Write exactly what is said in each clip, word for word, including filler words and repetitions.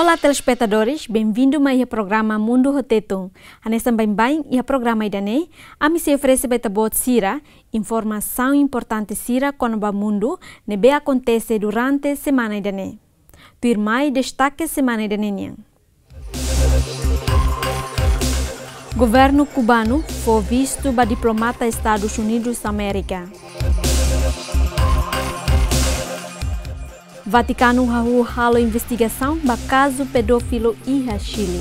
Olá, telespetadores, benvindu mai iha programa Mundu ho Tetun. Hanesan baibain iha programa ida-ne'e, ami sei oferese ba ita-boot sira informasaun importante sira kona-ba mundu ne'ebé akontese durante semana ida-ne'e. Tuirmai destake semana ida-ne'e nian. Governu kubanu fó vistu ba diplomata Estadus Unidus Amérika. Vatikanu hahú halo investigasaun ba kazu pedófilu iha Chile.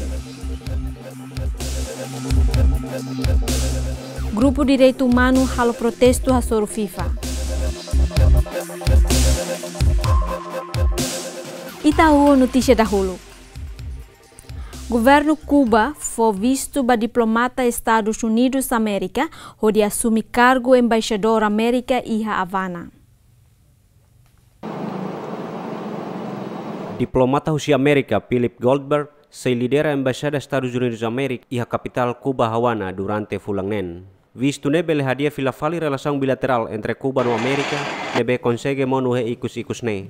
Grupu direitu umanu halo protestu hasoru FIFA. Ita hahú notísia dahuluk. Governu Kuba fó vistu ba diplomata Estadus Unidus Amérika hodi asume kargu embaixadór Amérika iha Havana. Diplomata husi Amérika, Philip Goldberg, sei lidera Embaixada Estadus Unidus Amérika iha kapitál Kuba, Havana, durante fulan neen. Vistu ne'e bele hadi'a fila fali relasaun bilaterál entre Kuba no Amérika, ne'ebé konsege monu iha ikus-ikus ne'e.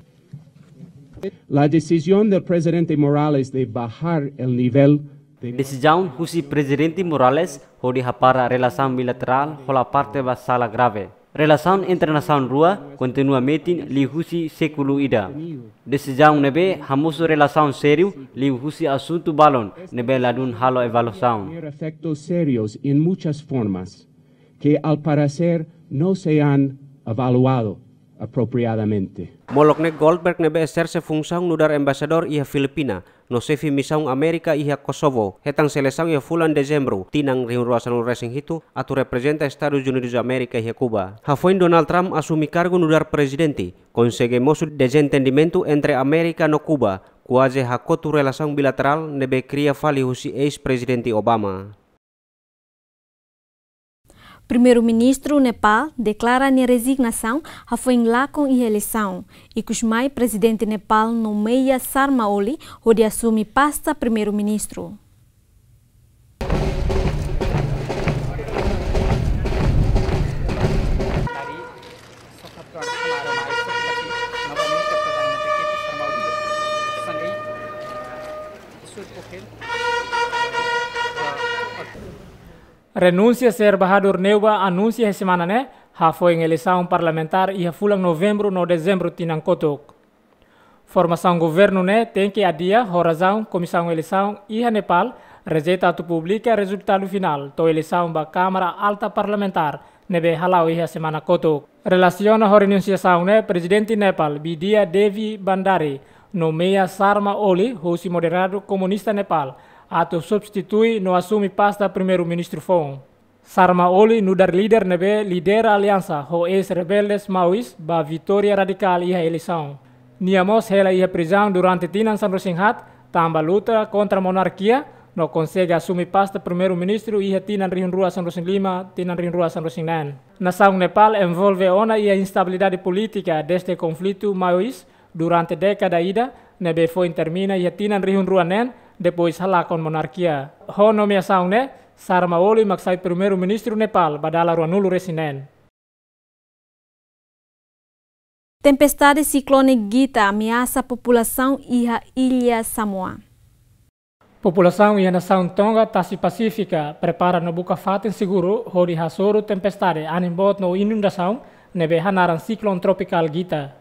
La decisión del presidente Morales de bajar el nivel de Desizaun husi Prezidente Morales hodi hapara relasaun bilaterál hola parte ba sala grave. Relasaun entre nasaun rua kontinua metin liuhusi sékulu ida. Desizaun ne'ebé hamosu relasaun sériu liuhusi asuntu balun ne'ebé ladún halo evaluasaun. Tener efectos serios en muchas formas que al parecer no se han evaluado apropiadamente. Molok ne'e, Goldberg ne'ebé ezerse funsaun nu'udar embaixadór iha Filipina no xefe misaun Amérika iha Kosovo, hetan selesaun iha fulan Dezembru tinan rihun rua sanulu-resin-hitu atu reprezenta Estadus Unidus Amérika iha Kuba. Hafoin Donald Trump asume kargu nu'udar prezidente, konsege mosu dezentendimentu entre Amérika no Kuba, kuaze hakotu relasaun bilaterál ne'ebé kria fali husi eis-prezidente Obama. Primeiru-Ministru Nepal deklara nia rezignasaun hafoin lakon iha eleisaun. Ikusmai, Prezidente Nepal nomeia Sharma Oli hodi asume pasta Primeiru-Ministru. Renúnsia Sir Bahadur Newba anunsia iha semana ne'e, hafoin eleisaun parlamentár iha fulan Novembru no Dezembru tinan kotuk. Formasaun governu ne'e tenke adia ho razaun Komisaun Eleisaun iha Nepal rejeita atu publika rezultadu finál to'o eleisaun ba Kámara Alta Parlamentár ne'ebé hala'o iha semana kotuk. Relasiona ho renunsiasaun ne'e, Prezidente Nepal, Bidya Devi Bhandari, nomeia Sharma Oli husi moderadu komunista Nepal atu substitui no asume pasta Primeiru-Ministru foun. Sharma Oli nu'udar líder ne'ebé lidera aliansa ho eis-rebeldes Maois ba vitória radikál iha eleisaun. Nia mós hela iha prizaun durante tinan sanulu-resin-haat, tanba luta kontra monarkia, no konsege asume pasta Primeiru-Ministru iha tinan rihun rua sanulu-resin-lima, tinan rihun rua sanulu-resin-neen. Nasaun Nepal envolve ona iha instabilidade polítika dezde konflitu Maois durante dékada ida, ne'ebé foin termina iha tinan rihun rua neen, depois halakon monarkia. Ho nomeasaun ne'e, Sharma Oli mak sai Primeiru-Ministru Nepal ba dala ruanulu-resin-neen. Tempestade siklone Gita ameasa populasaun iha illa Samoa. Populasaun iha nasaun Tonga, Tasi Pasífika, prepara no buka fatin seguru hodi hasoru tempestade anin boot no inundasaun ne'ebé hanaran siklone tropikál Gita.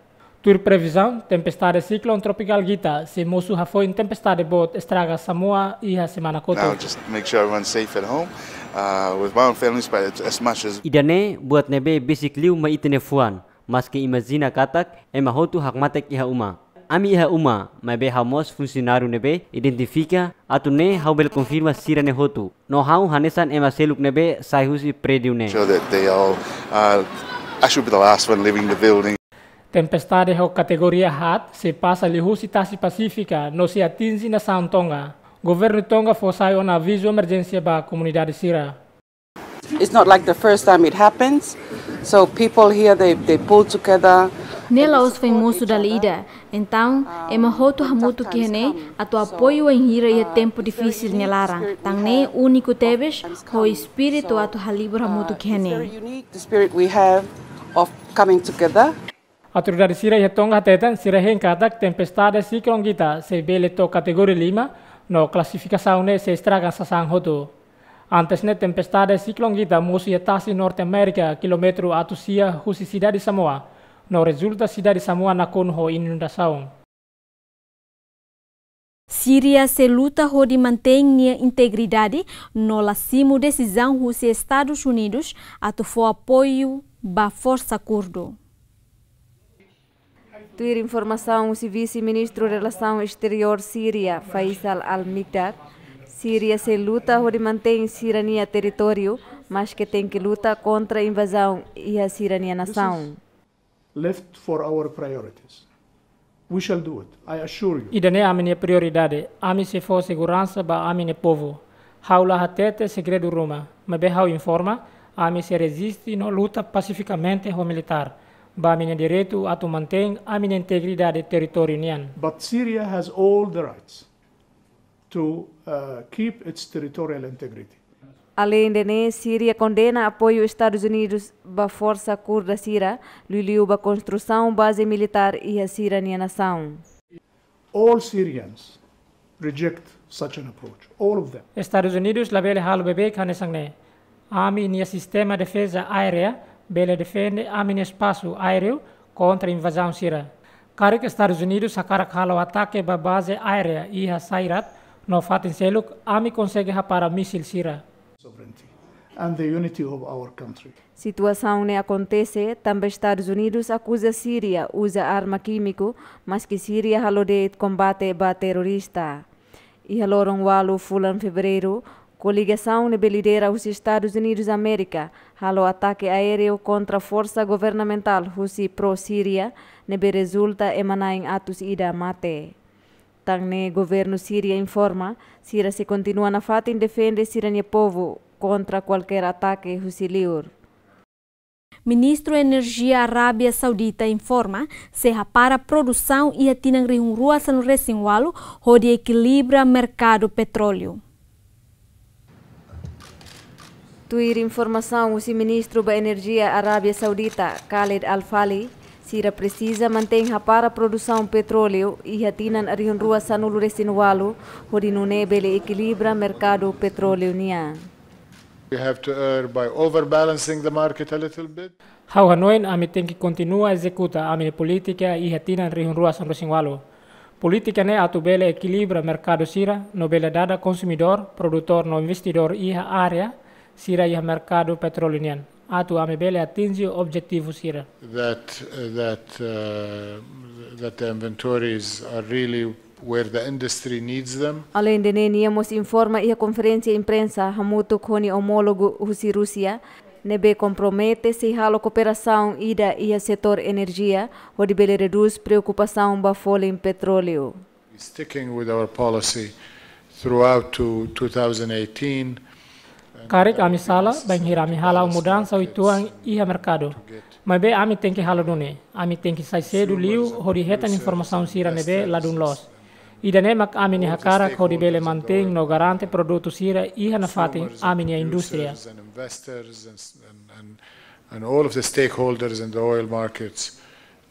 Tuir previzaun, tempestade siklone tropikál Gita sei mosu hafoin tempestade boot estraga Samoa iha semana kotuk. Now just make sure everyone's safe at home, uh, with my own families, but as, as much as Ida-ne'e buat ne'ebé besik liu mai ita-nia fuan, maske imajina katak ema hotu hakmatek iha uma. Ami iha uma, maibé ha'u mós funsionáriu ne'ebé identifika, atu nune'e ha'u bele konfirma sira-ne'e hotu. No ha'u hanesan ema seluk ne'ebé sai husi prédiu ne'e. Sure that they all, uh, I should be the last one leaving the building. Tempestade ho kategoria haat sei pasa liuhusi Tasi Pasífika no sei atinje nasaun Tonga. Governu Tonga fó sai ona avizu emerjénsia ba komunidade sira. It's not like the first time it happens. So people here, they, they pull together. Ne'e la'ós foin mosu dala ida. Entaun, ema hotu hamutuk iha ne'e atu apoiu wainhira iha tempu difisil nia laran. Tan ne'e úniku tebes ho espíritu atu halibur hamutuk iha ne'e. It's very unique, the spirit we have of coming together. Autoridade sira iha Tonga hateten sira hein katak tempestade siklon Gita sei bele to'o kategoria lima, no klasifikasaun ne'e sei estraga sasán hotu. Antes ne'e tempestade siklon Gita mosu iha tasi Norte Amérika, kilómetru atus sia husi sidade Samoa, no rezulta sidade Samoa nakonu ho inundasaun. Síria sei luta hodi mantein nia integridade no la simu desizaun husi Estadus Unidus atu fó apoiu ba forsa kurdu. Tuir informasaun husi Vise-Ministru Relasaun Esteriór Síria, Faisal Al-Mikdad, Síria sei luta hodi mantein sira-nia territóriu, maske tenke luta kontra invazaun iha sira-nia nasaun. Left for our priorities. We shall do it, I assure you. Ida-ne'e ami-nia prioridade, ami sei fó seguransa ba ami-nia povu. Ha'u la hatete segredu ruma, maibé ha'u informa, ami sei reziste no luta pasifikamente ho militár, ba ami-nia direitu atu mantein ami-nia integridade territóriu nian. But Syria has all the rights to, uh, keep its territorial integrity. Aleinde ne'e, Síria kondena apoiu Estadus Unidus ba forsa kurda sira, liuliu ba konstrusaun baze militár iha sira-nia nasaun. All Syrians reject such an approach, all of them. Estadus Unidus labele halo bebeik hanesan ne'e. Ami-nia sistema defeza aérea bele defende ami-nia espasu aéreu kontra invazaun sira. Karik Estadus Unidus hakarak halo atake ba baze aérea iha Sayrat no fatin seluk, ami konsege hapara mísil sira. Sovereignty and the unity of our country. Situasaun ne'e akontese tanba Estadus Unidus akuza Síria uza arma kímiku, maske Síria halo de'it kombate ba terrorista. Iha loron ualu fulan Fevereiru, koligasaun ne'ebé lidera husi Estadus Unidus Amérika halo atake aéreu kontra forsa governamentál husi pro-Síria, ne'ebé rezulta ema na'in atus ida mate. Tan ne'e governu Síria informa, sira sei kontinua nafatin defende sira-nia povu kontra kualkér atake husi liur. Ministru Enerjia Arábia Saudita informa, sei hapara produsaun iha tinan rihun rua sanulu resin ualu, hodi ekilibra merkadu petróleu. Tuir informasaun husi Ministru ba Enerjia Arábia Saudita, Khaled Al Falih, sira presiza mantein hapara produsaun petróleu iha tinan rihun rua sanulu resin ualu, hodi nune'e bele ekilibra merkadu petróleu nian. We have to err by overbalancing the market a little bit. Ha'u hanoin ami tenke kontinua ezekuta ami-nia polítika iha tinan rihun rua sanulu resin ualu. Polítika ne'e atu bele ekilibra merkadu sira no bele dada konsumidór, produtór no investidór iha área sira iha merkadu petróleu nian, atu ami bele atinje objetivu sira. That, uh, that, uh, that the inventories are really where the industry needs them. Aleinde ne'e, nia mós informa iha konferénsia imprensa hamutuk ho nia omólogu husi Rúsia, ne'ebé kompromete sei halo kooperasaun ida iha setór enerjia, hodi bele redús preokupasaun ba folin petróleu. Sticking with our policy throughout to two thousand eighteen. Karik ami sala, bainhira ami hala'o mudansa uitoan iha merkadu. Maibé ami tenke halo duni, ami tenke sai sedu liu hodi hetan informasaun sira ne'ebé ladún loos. Ida-ne'e mak ami-nia hakarak hodi bele mantein no garante produtu sira iha nafatin ami-nia indústria. And all of the stakeholders in the oil markets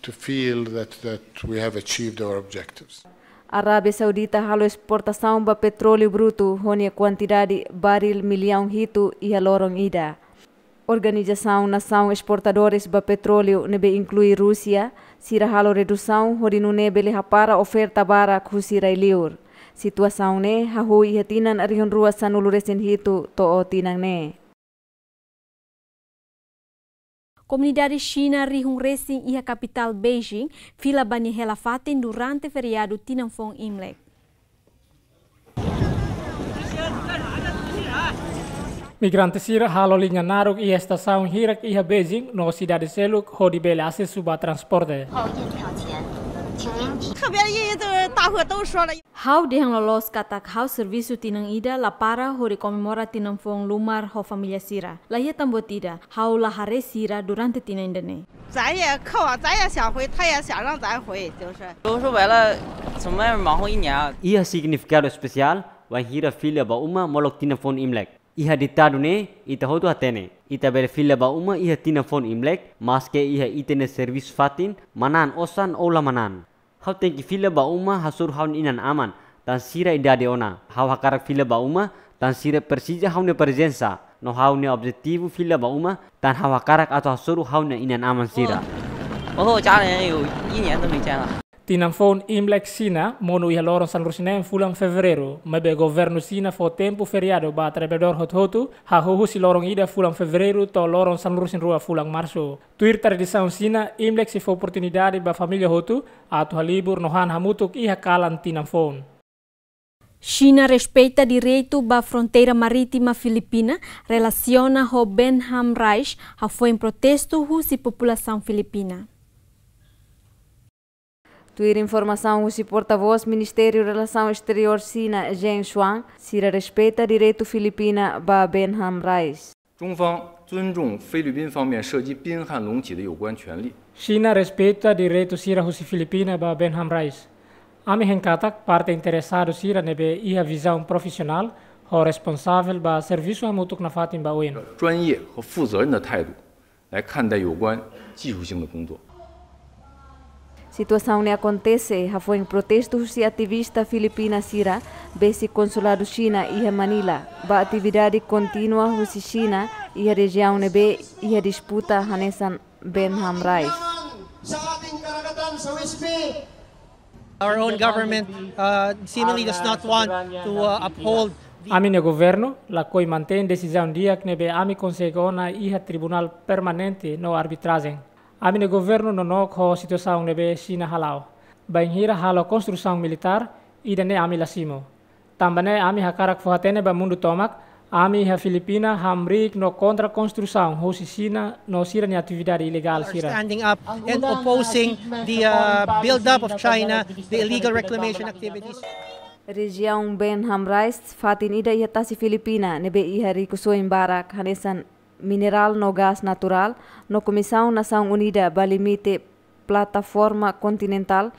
to feel that, that we have achieved our objectives. Arábia Saudita halo esportasaun ba petróleu brutu ho nia kuantidade baril millaun hitu iha loron ida. Organizasaun Nasaun Esportadores ba Petróleu ne'ebé inklui Rúsia, sira halo redusaun hodi nune'e bele hapara oferta barak husi rai-liur. Situasaun ne'e hahú iha tinan rihun rua sanulu resin hitu to'o tinan ne'e. Komunidade Xina rihun resin iha kapitál Beijing fila ba nia hela fatin durante feriadu tinan foun Imlek. Migrante sira halo liña naruk iha estasaun hirak iha Beijing no sidade seluk hodi bele asesu ba transporte. Ha'u dehan loloos katak ha'u servisu tinan ida la para hodi komemora tinan foun Lumar ho família sira. La iha tan buat ida, ha'u la haree sira durante tinan ida-ne'e. 咱也渴望，咱也想回，他也想让咱回，就是。都说白了，从外面忙活一年啊。 Iha signifikadu espesiál bainhira fila ba uma molok tinan foun Imlek. Iha ditadu ne'e, ita hotu hatene, ita bele fila ba uma iha tinan foun Imlek, maske iha ita-nia servisu fatin, manán osan ou la manán. Ha'u tenke fila ba uma hasoru ha'u-nia inan-aman, tan sira idade ona. Ha'u hakarak fila ba uma, tan sira presiza ha'u-nia prezensa. No ha'u-nia objetivu fila ba uma, tan ha'u hakarak atu hasoru ha'u-nia inan-aman sira. 我和我家人有一年都没见了。 Tinan foun Imlek Xina monu iha loron sanulu-resin-neen fulan Fevereiru, maibé governu Xina fó tempu feriadu ba traballadór hotu-hotu, hahú husi loron ida fulan Fevereiru to'o loron sanulu-resin-rua fulan Marsu. Tuir tradisaun Xina, Imlek sei fó oportunidade ba família hotu atu halibur no han hamutuk iha kalan tinan foun. Xina respeita direitu ba fronteira marítima Filipina, relasiona ho Benham Rice, hafoin protestu husi populasaun Filipina. Tuir informasaun husi portavós Ministériu Relasaun Exteriór Xina, Geng Shuang, sira respeita direitu Filipina ba Benham Rice. 中方尊重菲律宾方面涉及宾汉隆起的有关权利。 Xina respeita direitu sira husi Filipina ba Benham Rice. Ami hein katak parte interesadu sira ne'ebé iha vizaun profisionál ho responsavel ba servisu hamutuk nafatin ba oin. 专业和负责任的态度来看待有关技术性的工作。 Situasaun ne'e akontese hafoin protestu husi ativista Filipina sira besik konsuladu Xina iha Manila ba atividade kontinua husi Xina iha rejiaun ne'ebé iha disputa hanesan Benham Rice. Our own government uh, seemingly does not want to uh, uphold. Ami-nia governu lakohi mantein desizaun di'ak ne'ebé ami konsege ona iha tribunál permanente no arbitrajen. Ami-nia governu nonook ho situasaun ne'ebé Xina hala'o. Bainhira halo konstrusaun militár, ida-ne'e ami la simu. Tanba ne'e ami hakarak fó-hatene ba mundu tomak, ami iha Filipina hamriik no kontra konstrusaun husi Xina no sira-nia atividade ilegál sira. Standing up and opposing the uh, build-up of China, the illegal reclamation activities. Rejiaun Benham Rice fatin ida iha tasi Filipina ne'ebé iha rikusoin barak hanesan minerál no gás naturál, no Komisaun Nasaun Unida ba limite plataforma kontinentál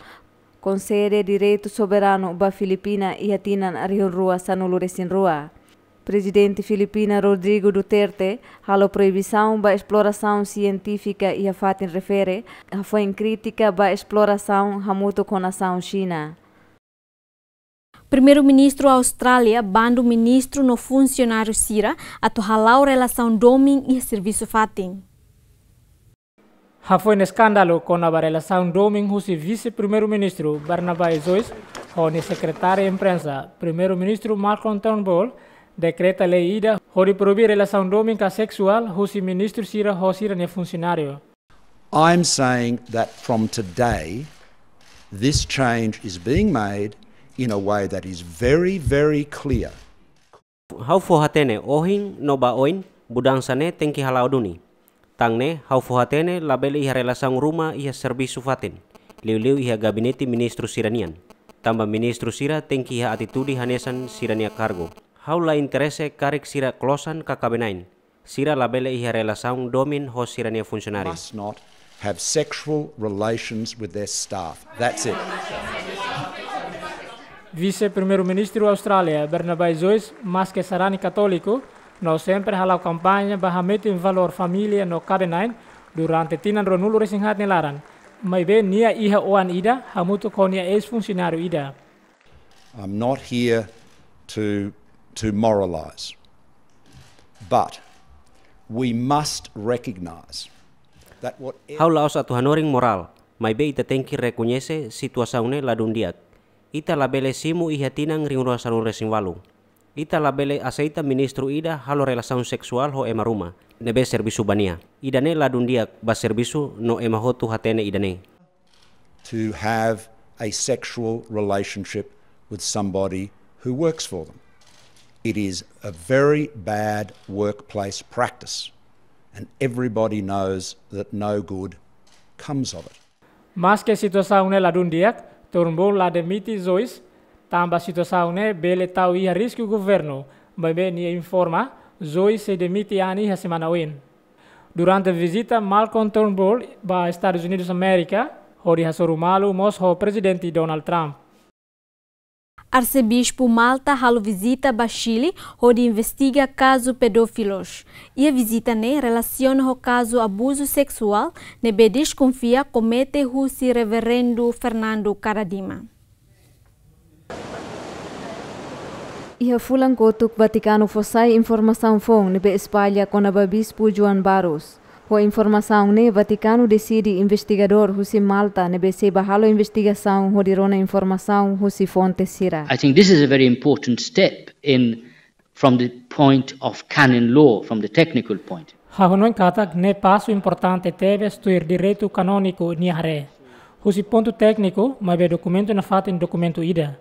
konsede direitu soberanu ba Filipina iha tinan rihun rua sanulu-resin-rua. Prezidente Filipina Rodrigo Duterte halo proibisaun ba esplorasaun sientífika iha fatin refere, hafoin kritika ba esplorasaun hamutuk ho nasaun Xina. Primeiru-Ministru Austrália bandu ministru no funsionáriu sira atu hala'o relasaun domin iha servisu fatin. Hafoin eskándalu kona-ba relasaun domin husi Vise-Primeiru-Ministru Barnabé Joyce ho nia sekretária imprensa, Primeiru-Ministru Malcolm Turnbull dekreta lei ida hodi proibí relasaun domin ka seksuál husi ministru sira ho sira-nia funsionáriu. I'm saying that from today, this change is being made in a way that is very, very clear. Ha'u fó-hatene ohin no ba oin mudansa ne'e tenke hala'o duni. Tan ne'e ha'u fó-hatene labele iha relasaun ruma iha servisu fatin, liuliu iha gabinete ministru sira-nian. Tanba ministru sira tenke iha atitude hanesan sira-nia kargu. Ha'u la interese karik sira klosan ka kaben-na'in. Sira labele iha relasaun domin ho sira-nia funsionáriu. Must not have sexual relations with their staff. That's it. Vise-Primeiru-Ministru Austrália, Barnabé Joyce, maske sarani katóliku, no sempre hala'o kampaña ba hametin valór família no kaben-na'in durante tinan ruanulu-resin-haat nia laran. Maibé nia iha oan ida hamutuk ho nia eis-funsionáriu ida. I'm not here to, to moralize, but we must recognize that whatever. Ha'u la'ós atu hanorin morál, maibé ita tenke rekoñese situasaun ne'e ladún di'ak. Ita labele simu iha tinan rihun rua sanulu-resin-ualu. Ita labele aseita ministru ida halo relasaun seksuál ho ema ruma ne'ebé servisu ba nia. Ida-ne'e ladún di'ak ba servisu no ema hotu hatene ida-ne'e. To have a sexual relationship with somebody who works for them. It is a very bad workplace practice, and everybody knows that no good comes of it. Maske situasaun ne'e ladún di'ak, Turnbull la demite Joyce, tanba situasaun ne'e bele tau iha risku governu, maibé nia informa Joyce sei demite an iha semana oin. Durante vizita Malcolm Turnbull ba Estadus Unidus Amérika, hodi hasoru malu mós ho Prezidente Donald Trump. Arsebispu Malta halo vizita ba Chile hodi investiga kazu pedófilos. Iha vizita ne'e relasiona ho kazu abuzu seksuál ne'ebé deskonfia komete husi Reverendu Fernando Karadima. Iha fulan kotuk Vatikanu fó sai informasaun foun ne'ebé espalla kona-ba Bispu João Barros. Ho informasaun ne'e Vatikanu deside investigadór husi Malta ne'ebé sei bá halo investigasaun hodi rona informasaun husi fonte sira. I think this is a very important step in, from the point of canon law, from the technical point. Ha'u hanoin katak ne'e pasu importante tebes tuir direitu kanóniku nia haree. Husi pontu tékniku, maibé dokumentu nafatin dokumentu ida.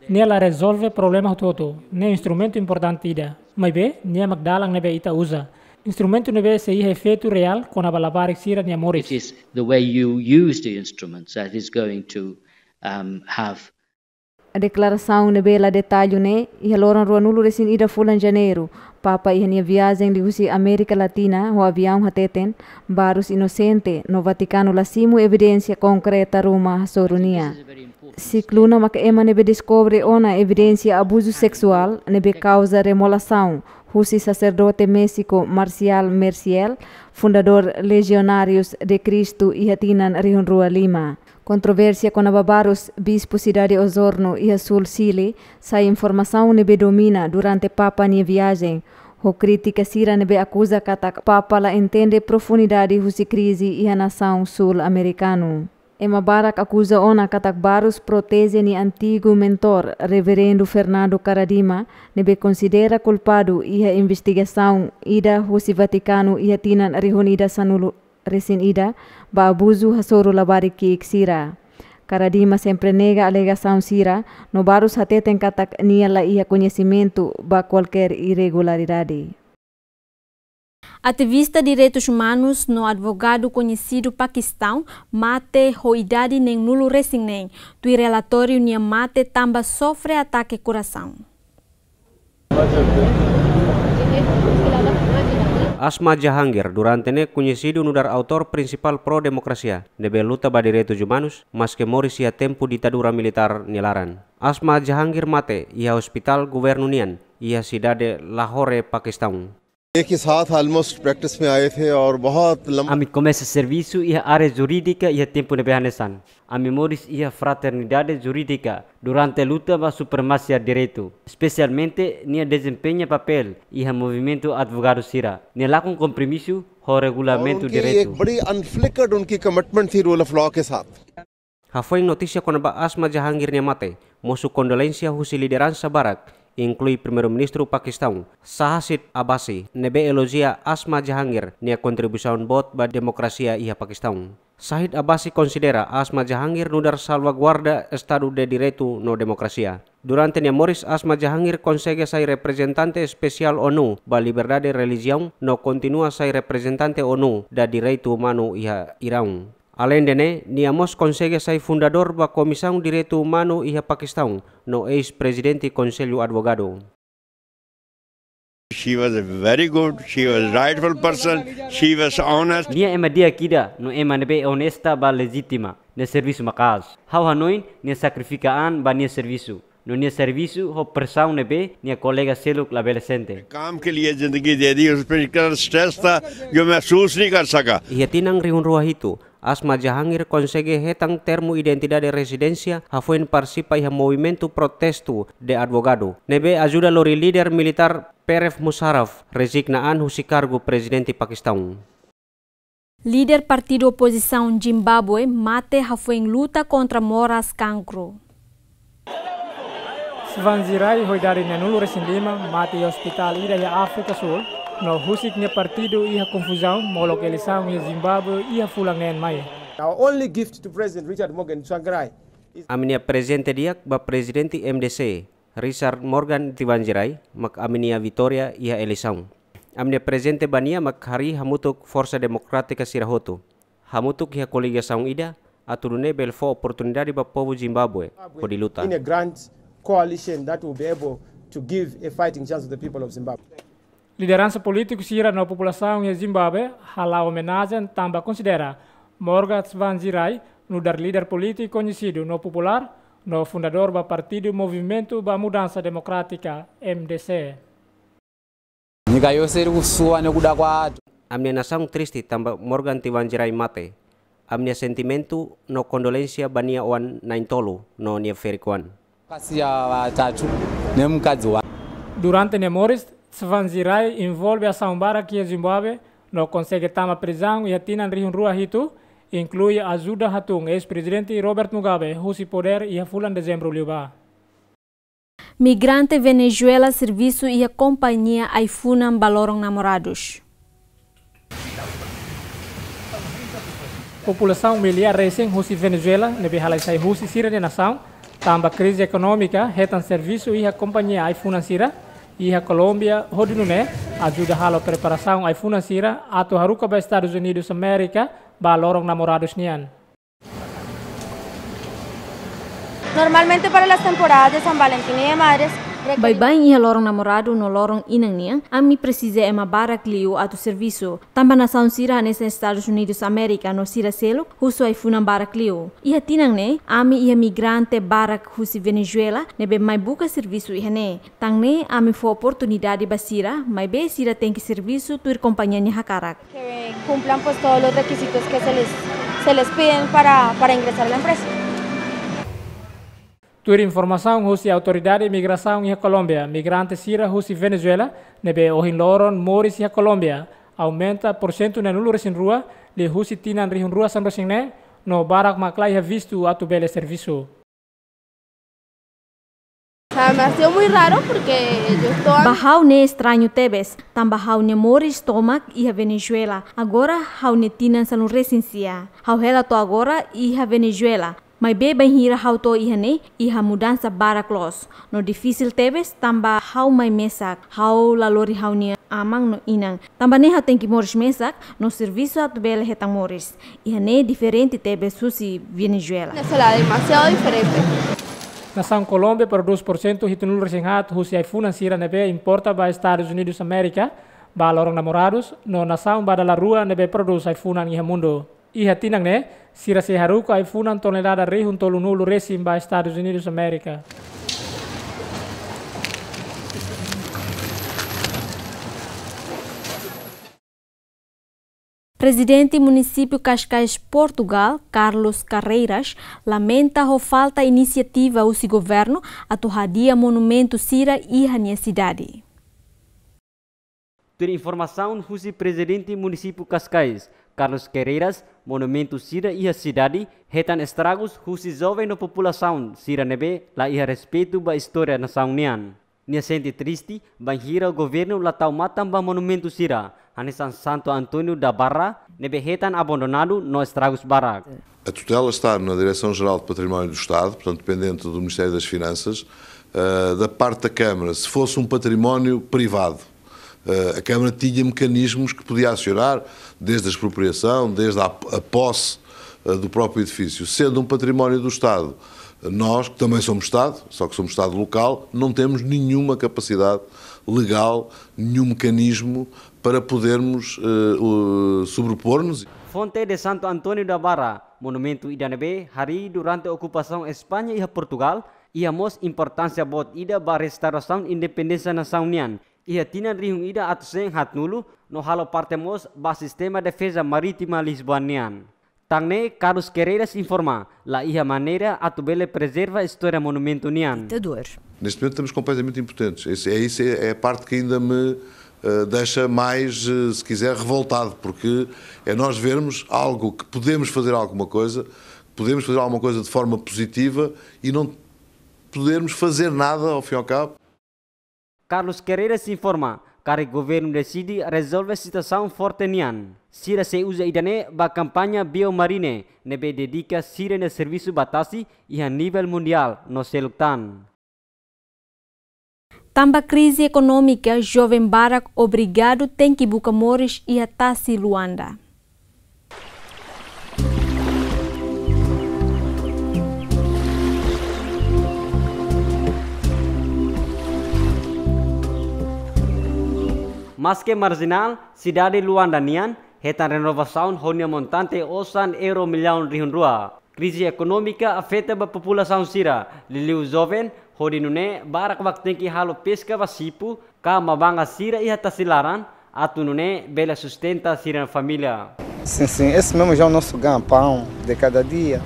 Nia la rezolve problema hotu-hotu, ne'e instrumentu importante ida. Maibé, nia mak dalan ne'ebé ita uza. Instrumentu ne'ebé sei iha efeitu reál kona-ba labarik sira-nia moris. It is the way you use the instruments that is going to, um, have Deklarasaun ne'ebé la detallu ne'e, iha loron ruanulu-resin-ida fulan Janeiru, Papa iha nia viajen liuhusi Amérika Latina ho aviaun hateten, Barros inosente, no Vatikanu la simu evidénsia konkreta ruma hasoru nia. Scicluna maka ema ne'ebé deskobre ona evidénsia abuzu seksuál ne'ebé kauza remolasaun husi saserdote Méxiku Marcial Merciel, fundadór Legionários de Cristo iha tinan rihun rua lima. Kontrovérsia kona-ba Barros, bispu sidade Osorno iha súl Chile, sai informasaun ne'ebé domina durante Papa nia viajen, ho krítika sira ne'ebé akuza katak Papa la entende profundidade husi krize iha nasaun súl-amerikanu. Ema barak akuza ona katak Barros proteje nia antigu mentór, Reverendu Fernando Karadima, ne'ebé konsidera kulpadu iha investigasaun ida husi Vatikanu iha tinan rihun ida sanulu-resin-ida ba abuzu hasoru labarik ki'ik sira. Karadima sempre nega alegasaun sira, no Barros hateten katak nia la iha koñesimentu ba kualkér iregularidade. Ativista direitus umanus no advogadu koñesidu Pakistaun mate ho idade neenulu-resin-neen, tuir relatóriu nia mate tanba sofre atake korasaun. Asma Jahangir, durante ne'e koñesidu nu'udar autór prinsipál pró-demokrasia, ne'ebé luta ba direitus umanus, maske moris iha tempu ditadura militár nia laran. Asma Jahangir mate iha ospitál governu nian, iha sidade Lahore, Pakistaun. एक ही साथ almost practice में आए थे और बहुत लंबा Ami komesa servisu iha área jurídika iha tempu ne'ebé hanesan. Ami moris iha fraternidade jurídika durante luta ba supremasia direitu, espesialmente nia dezempeña papél iha movimentu advogadu sira. Nia lakon kompromisu ho और regulamentu उनकी एक direitu. बड़ी अनफ्लिकर्ड उनकी कमिटमेंट थी rule of law के साथ। Hafoin notísia kona-ba Asma Jahangir nia mate, mosu kondolénsia husi lideransa barak, inklui Primeiru-Ministru Pakistaun, Shahid Abbasi, ne'ebé elojia Asma Jahangir nia kontribuisaun boot ba demokrasia iha Pakistaun. Shahid Abbasi konsidera Asma Jahangir nu'udar salvaguarda Estadu de Direitu no demokrasia. Durante nia moris, Asma Jahangir konsege sai reprezentante espesiál ONU ba liberdade relijiaun no kontinua sai reprezentante ONU ba direitu umanu iha Iraun. Aleinde ne'e, nia mós konsege sai fundadór ba Komisaun Direitu Umanu iha Pakistaun, no eis-prezidente Konsellu Advogadu. She was a very good, she was rightful person, she was honest. Nia ema di'ak ida, no ema ne'ebé onesta ba lejitima, nia servisu maka'as. Ha'u hanoin, nia sakrifika an ba nia servisu. No nia servisu ho presaun ne'ebé nia kolega seluk labele sente. काम के लिए जिंदगी दे दी, उस पर इतना स्ट्रेस था जो महसूस नहीं कर सका। Iha tinan rihun rua hitu, Asma Jahangir konsege hetan termu identidade rezidénsia hafoin partisipa iha movimentu protestu de advogadu, ne'ebé ajuda lori líder militár Pervez Musharraf rezigna an husi kargu prezidente Pakistaun. Líder partidu opozisaun Zimbábue mate hafoin luta kontra moras kankru. Tsvangirai ho idade neenulu-resin-lima mate iha ospitál ida iha Áfrika Súl, no husik nia partidu iha konfuzaun molok eleisaun iha Zimbábue iha fulan neen mai. Our only gift to President Richard Morgan Tsvangirai is Ami-nia prezente di'ak ba Prezidente M D C, Richard Morgan Tsvangirai, mak ami-nia vitória iha eleisaun. Ami-nia prezente ba nia mak harii hamutuk forsa demokrátika sira hotu. Hamutuk iha koligasaun ida, atu nune'e bele fó oportunidade ba povu Zimbábue hodi luta. In a grand coalition that will be able to give a fighting chance to the people of Zimbabwe. Lideransa polítiku sira no populasaun iha Zimbábue hala'o omenajen tanba konsidera Morgan Tsvangirai nu'udar líder polítiku koñesidu no populár, no fundadór ba partidu Movimentu ba Mudansa Demokrátika, M D C. Nika yo seru kusua ne kuda kwa atu. Ami-nia nasaun triste tanba Morgan Tivanjirai mate. Ami-nia sentimentu no kondolénsia ba nia oan na'in-tolu no nia ferik-oan. Kasi ya watatu, ne mkadzi wa. Durante nia moris, Tivanjirai envolve asaun barak iha Zimbábue, no konsege tama prizaun iha tinan rihun rua hitu, inklui ajuda hatún eis-prezidente Robert Mugabe husi podér iha fulan Dezembru liubá. Migrante Venezuela servisu iha kompañia ai-funan ba loron namoradus. Populasaun miliar resin husi Venezuela ne'ebé halai sai husi sira-nia nasaun tanba krize ekonómika hetan servisu iha kompañia ai-funan sira iha Kolómbia, hodi nune'e ajuda halo preparasaun ai-funan sira atu haruka ba Estadus Unidus Amérika ba loron namoradus nian. Normalmente para las temporadas de San Valentín y de Madres, requerimos... Baibain iha loron namoradu no loron inan nian, ami presiza ema barak liu atu servisu. Tanba nasaun sira hanesan Estadus Unidus Amérika no sira seluk, husu ai-funan barak liu. Iha tinan ne'e, ami iha migrante barak husi Venezuela ne'ebé mai buka servisu iha ne'e. Tan ne'e, ami fó oportunidade ba sira, maibé sira tenke servisu tuir kompañia nia hakarak. Que cumplan, pues, todos los requisitos que se les, se les piden para, para ingresar a la empresa. Tuir informasaun husi Autoridade Migrasaun iha Kolómbia, migrante sira husi Venezuela ne'ebé ohin loron moris iha Kolómbia aumenta porsentu neenulu resin rua, liuhusi tinan rihun rua sanulu-resin-neen, no barak mak la iha vistu atu bele servisu. O sea, me ha sido muy raro porque yo estaba... Ba ha'u ne'e estrañu tebes, tanba ha'u-nia moris tomak iha Venezuela. Agora ha'u-nia tinan sanulu-resin-sia. Ha'u hela to'o agora iha Venezuela. Maibé bainhira ha'u to'o iha ne'e, iha mudansa barak loos. No difisil tebes, tanba ha'u mai mesak, ha'u la lori ha'u-nia aman no inan. Tanba ne'e ha'u tenke moris mesak, no servisu atu bele hetan moris. Iha ne'e diferente tebes husi Venezuela. Venezuela, demasiado diferente. Nasaun Kolómbia prodús porsentu hitunulu-resin-haat husi ai-funan sira ne'ebé importa ba Estadus Unidus Amérika, ba loron namoradus, no nasaun ba dala rua ne'ebé prodús ai-funan iha mundu. Iha tinan ne'e, sira sei haruka ai-funan tonelada rihun tolunulu-resin ba Estadus Unidus Amérika. Prezidente Munisípiu Cascais, Portugal, Carlos Carreiras, lamenta ho falta inisiativa husi governu atu hadi'a monumentu sira iha nia sidade. Tuir informasaun husi Prezidente Munisípiu Cascais, Carlos Carreiras, monumentu sira iha sidade hetan estragus husi joven no populasaun sira ne'ebé la iha respeitu ba istória nasaun nian. Nia sente triste bainhira governu la tau matan ba monumentu sira, hanesan Santo António da Barra, ne'ebé hetan abandonadu no estragus barak. A tutela está na Direção-Geral de Património do Estado, portanto, dependente do Ministério das Finanças. Eh, da parte da Câmara, se fosse um património privado, eh, a Câmara tinha mecanismos que podia acionar, desde a expropriação, desde a, a posse, eh, do próprio edifício. Sendo um património do Estado, nós, que também somos Estado, só que somos Estado local, não temos nenhuma capacidade legal, nenhum mecanismo para podermos, eh, o, sobrepor-nos. Fonte de Santo António da Barra, monumentu ida ne'ebé harii durante okupasaun España iha Portugal, iha mós importánsia boot ida ba restaurasaun independénsia nasaun nian. Iha tinan rihun ida atus neen haatnulu, no halo parte mós ba sistema defeza marítima Lisboa nian. Tan ne'e, Carlos Carreiras informa, la iha maneira atu bele prezerva istória monumentu nian. Ditador. Neste momento estamos completamente impotentes. Esse, é, isso é, é a parte que ainda me, eh, deixa mais, eh, se quiser, revoltado, porque é nós vermos algo que podemos fazer alguma coisa, podemos fazer alguma coisa de forma positiva e não podermos fazer nada, ao fim e ao cabo. Carlos Carreiras informa, karik governu deside rezolve situasaun forte nian, sira sei uza ida-ne'e ba kampaña Biomarine, ne'ebé dedika sira-nia servisu ba tasi iha nivel mundiál no seluk tan. Tanba krize ekonómika, joven barak obrigadu tenke buka moris iha tasi Luanda. Maske marjinál, sidade Luanda nian hetan renovasaun ho nia montante osan euro millaun rihun rua. Krize ekonómika afeta ba populasaun sira, liuliu joven, hodi nune'e barak mak tenke halo peska ba sipu, ka mabanga sira iha tasi laran, atu nune'e bele sustenta sira-nia família. Sim, sim, esse mesmo já é o nosso ganha-pão de cada dia,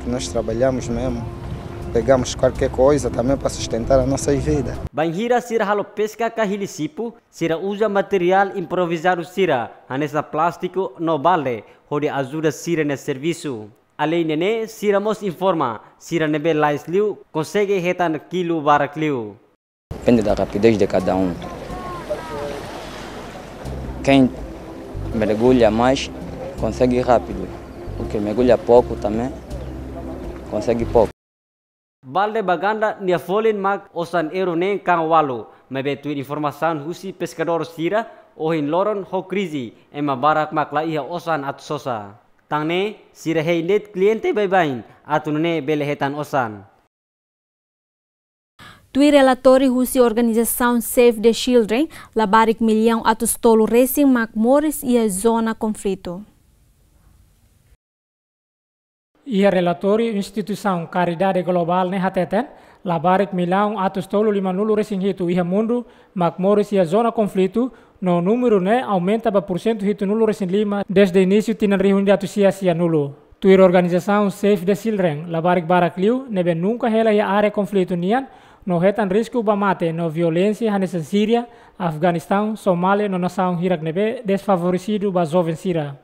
que nós trabalhamos mesmo, pegamos qualquer coisa também para sustentar a nossa vida. Bainhira sira halo peska ka hili sipu, sira uza materiál improvizadu sira, hanesan plástiku no balde, hodi ajuda sira-nia servisu. Além de ne'e, sira mós informa, sira ne'ebé lais liu, konsege hetan kilu barak liu. Depende da rapidez de cada um. Quem mergulha mais, consegue rápido. O que mergulha pouco também, consegue pouco. Balde ba ganda nia folin mak osan euro neen ka walu, maibé tuir informasaun husi peskadór sira, ohin loron ho krize, ema barak mak la iha osan atu sosa. Tan ne'e, sira hein de'it kliente baibain, atu nune'e bele hetan osan. Tuir relatóriu husi organizasaun Save the Children, labarik millaun atus tolu resin mak moris iha zona konflitu. Iha relatóriu instituisaun karidade globál ne'e hateten, labarik millaun atus tolu limanulu resin hitu iha mundu mak moris iha zona konflitu, no númeru ne'e aumenta ba pursentu hitunulu resin lima desde inísiu tinan rihun ida atus sia sianulu. Tuir organizasaun Save the Children, labarik barak liu ne'ebé nunka hela iha área konflitu nian, no hetan risku ba mate no violénsia hanesan Síria, Afeganistaun, Somália no nasaun hirak ne'ebé desfavoresidu ba joven sira.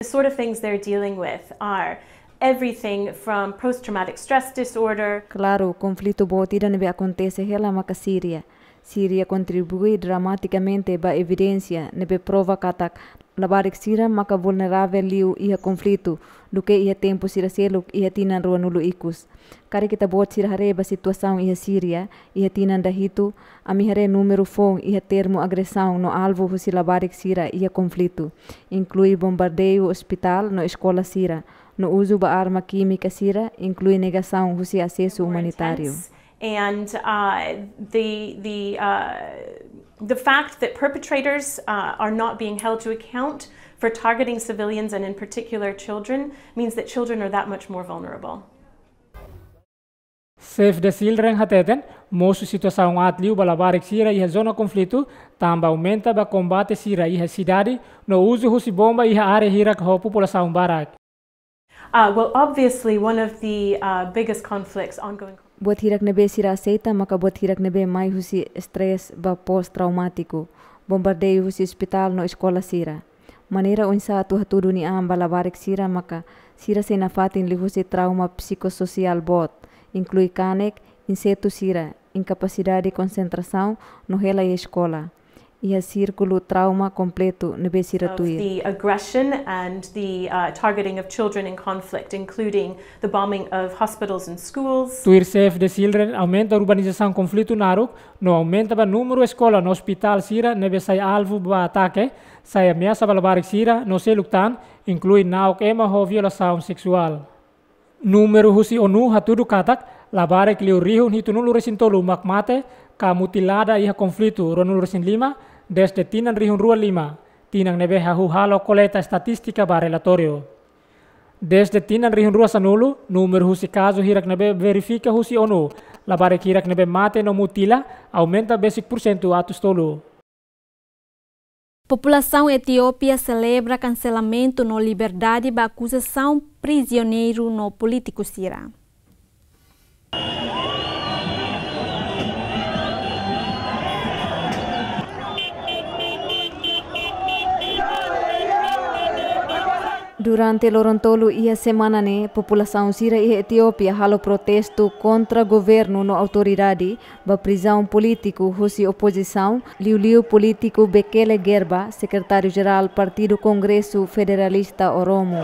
The sort of things they're dealing with are everything from post-traumatic stress disorder. Klaru, konflitu boot ida ne'ebé akontese hela maka Síria. Síria kontribui dramatikamente ba evidénsia ne'ebé prova katak labarik sira maka vulneravel liu iha konflitu, duké iha tempu sira seluk iha tinan ruanulu ikus. Karik ita-boot sira haree ba situasaun iha Síria, iha tinan dahitu, ami haree númeru foun iha termu agresaun no alvu husi labarik sira iha konflitu, inklui bombardeiu ospitál no eskola sira, no uzu ba arma kímika sira, inklui negasaun husi asesu umanitáriu. And, uh, the, the, uh, the fact that perpetrators, uh, are not being held to account for targeting civilians and in particular children means that children are that much more vulnerable. Save the Children hateten, mosu situasaun aat liu ba labarik sira iha zona konflitu, tanba aumenta ba kombate sira iha sidade, no uzu husi bomba iha área hirak ho populasaun barak. Uh, well, obviously, one of the, uh, biggest conflicts ongoing. Buat hirak ne'ebé sira aseita maka buat hirak ne'ebé mai husi estrés ba pós-traumátiku, bombardeiu husi ospitál no eskola sira. Maneira oinsá atu hatudu nia an ba labarik sira maka sira sei nafatin liuhusi trauma psikososiál boot, inklui kanek, insetu sira, inkapasidade konsentrasaun no hela iha eskola. Iha sírkulu trauma kompletu ne'ebé sira tuir. Of the aggression and the, uh, targeting of children in conflict, including the bombing of hospitals and schools. Tuir Save the Children, aumenta urbanizasaun konflitu naruk, no aumenta ba númeru eskola no ospitál sira ne'ebé sai alvu ba atake, sai ameasa ba labarik sira no seluk tan, inklui na'ok ema ho violasaun seksuál. Númeru husi ONU hatudu katak, labarik liu rihun hitunulu resin tolu mak mate, ka mutilada iha konflitu ruanulu resin lima, desde tinan rihun rua lima, tinan ne'ebé hahú halo koleta estatístika ba relatóriu. Desde tinan rihun rua sanulu, númeru husi kazu hirak ne'ebé verifika husi ONU, labarik hirak ne'ebé mate no mutila, aumenta besik pursentu atus tolu. Populasaun Etiópia selebra kanselamentu no liberdade ba akuzasaun prizioneiru no polítiku sira. Durante loron tolu iha semana ne'e, populasaun sira iha Etiópia halo protestu kontra governu no autoridade ba prizaun polítiku husi opozisaun, liuliu polítiku Bekele Gerba, sekretáriu jerál Partidu Kongresu Federalista Oromo.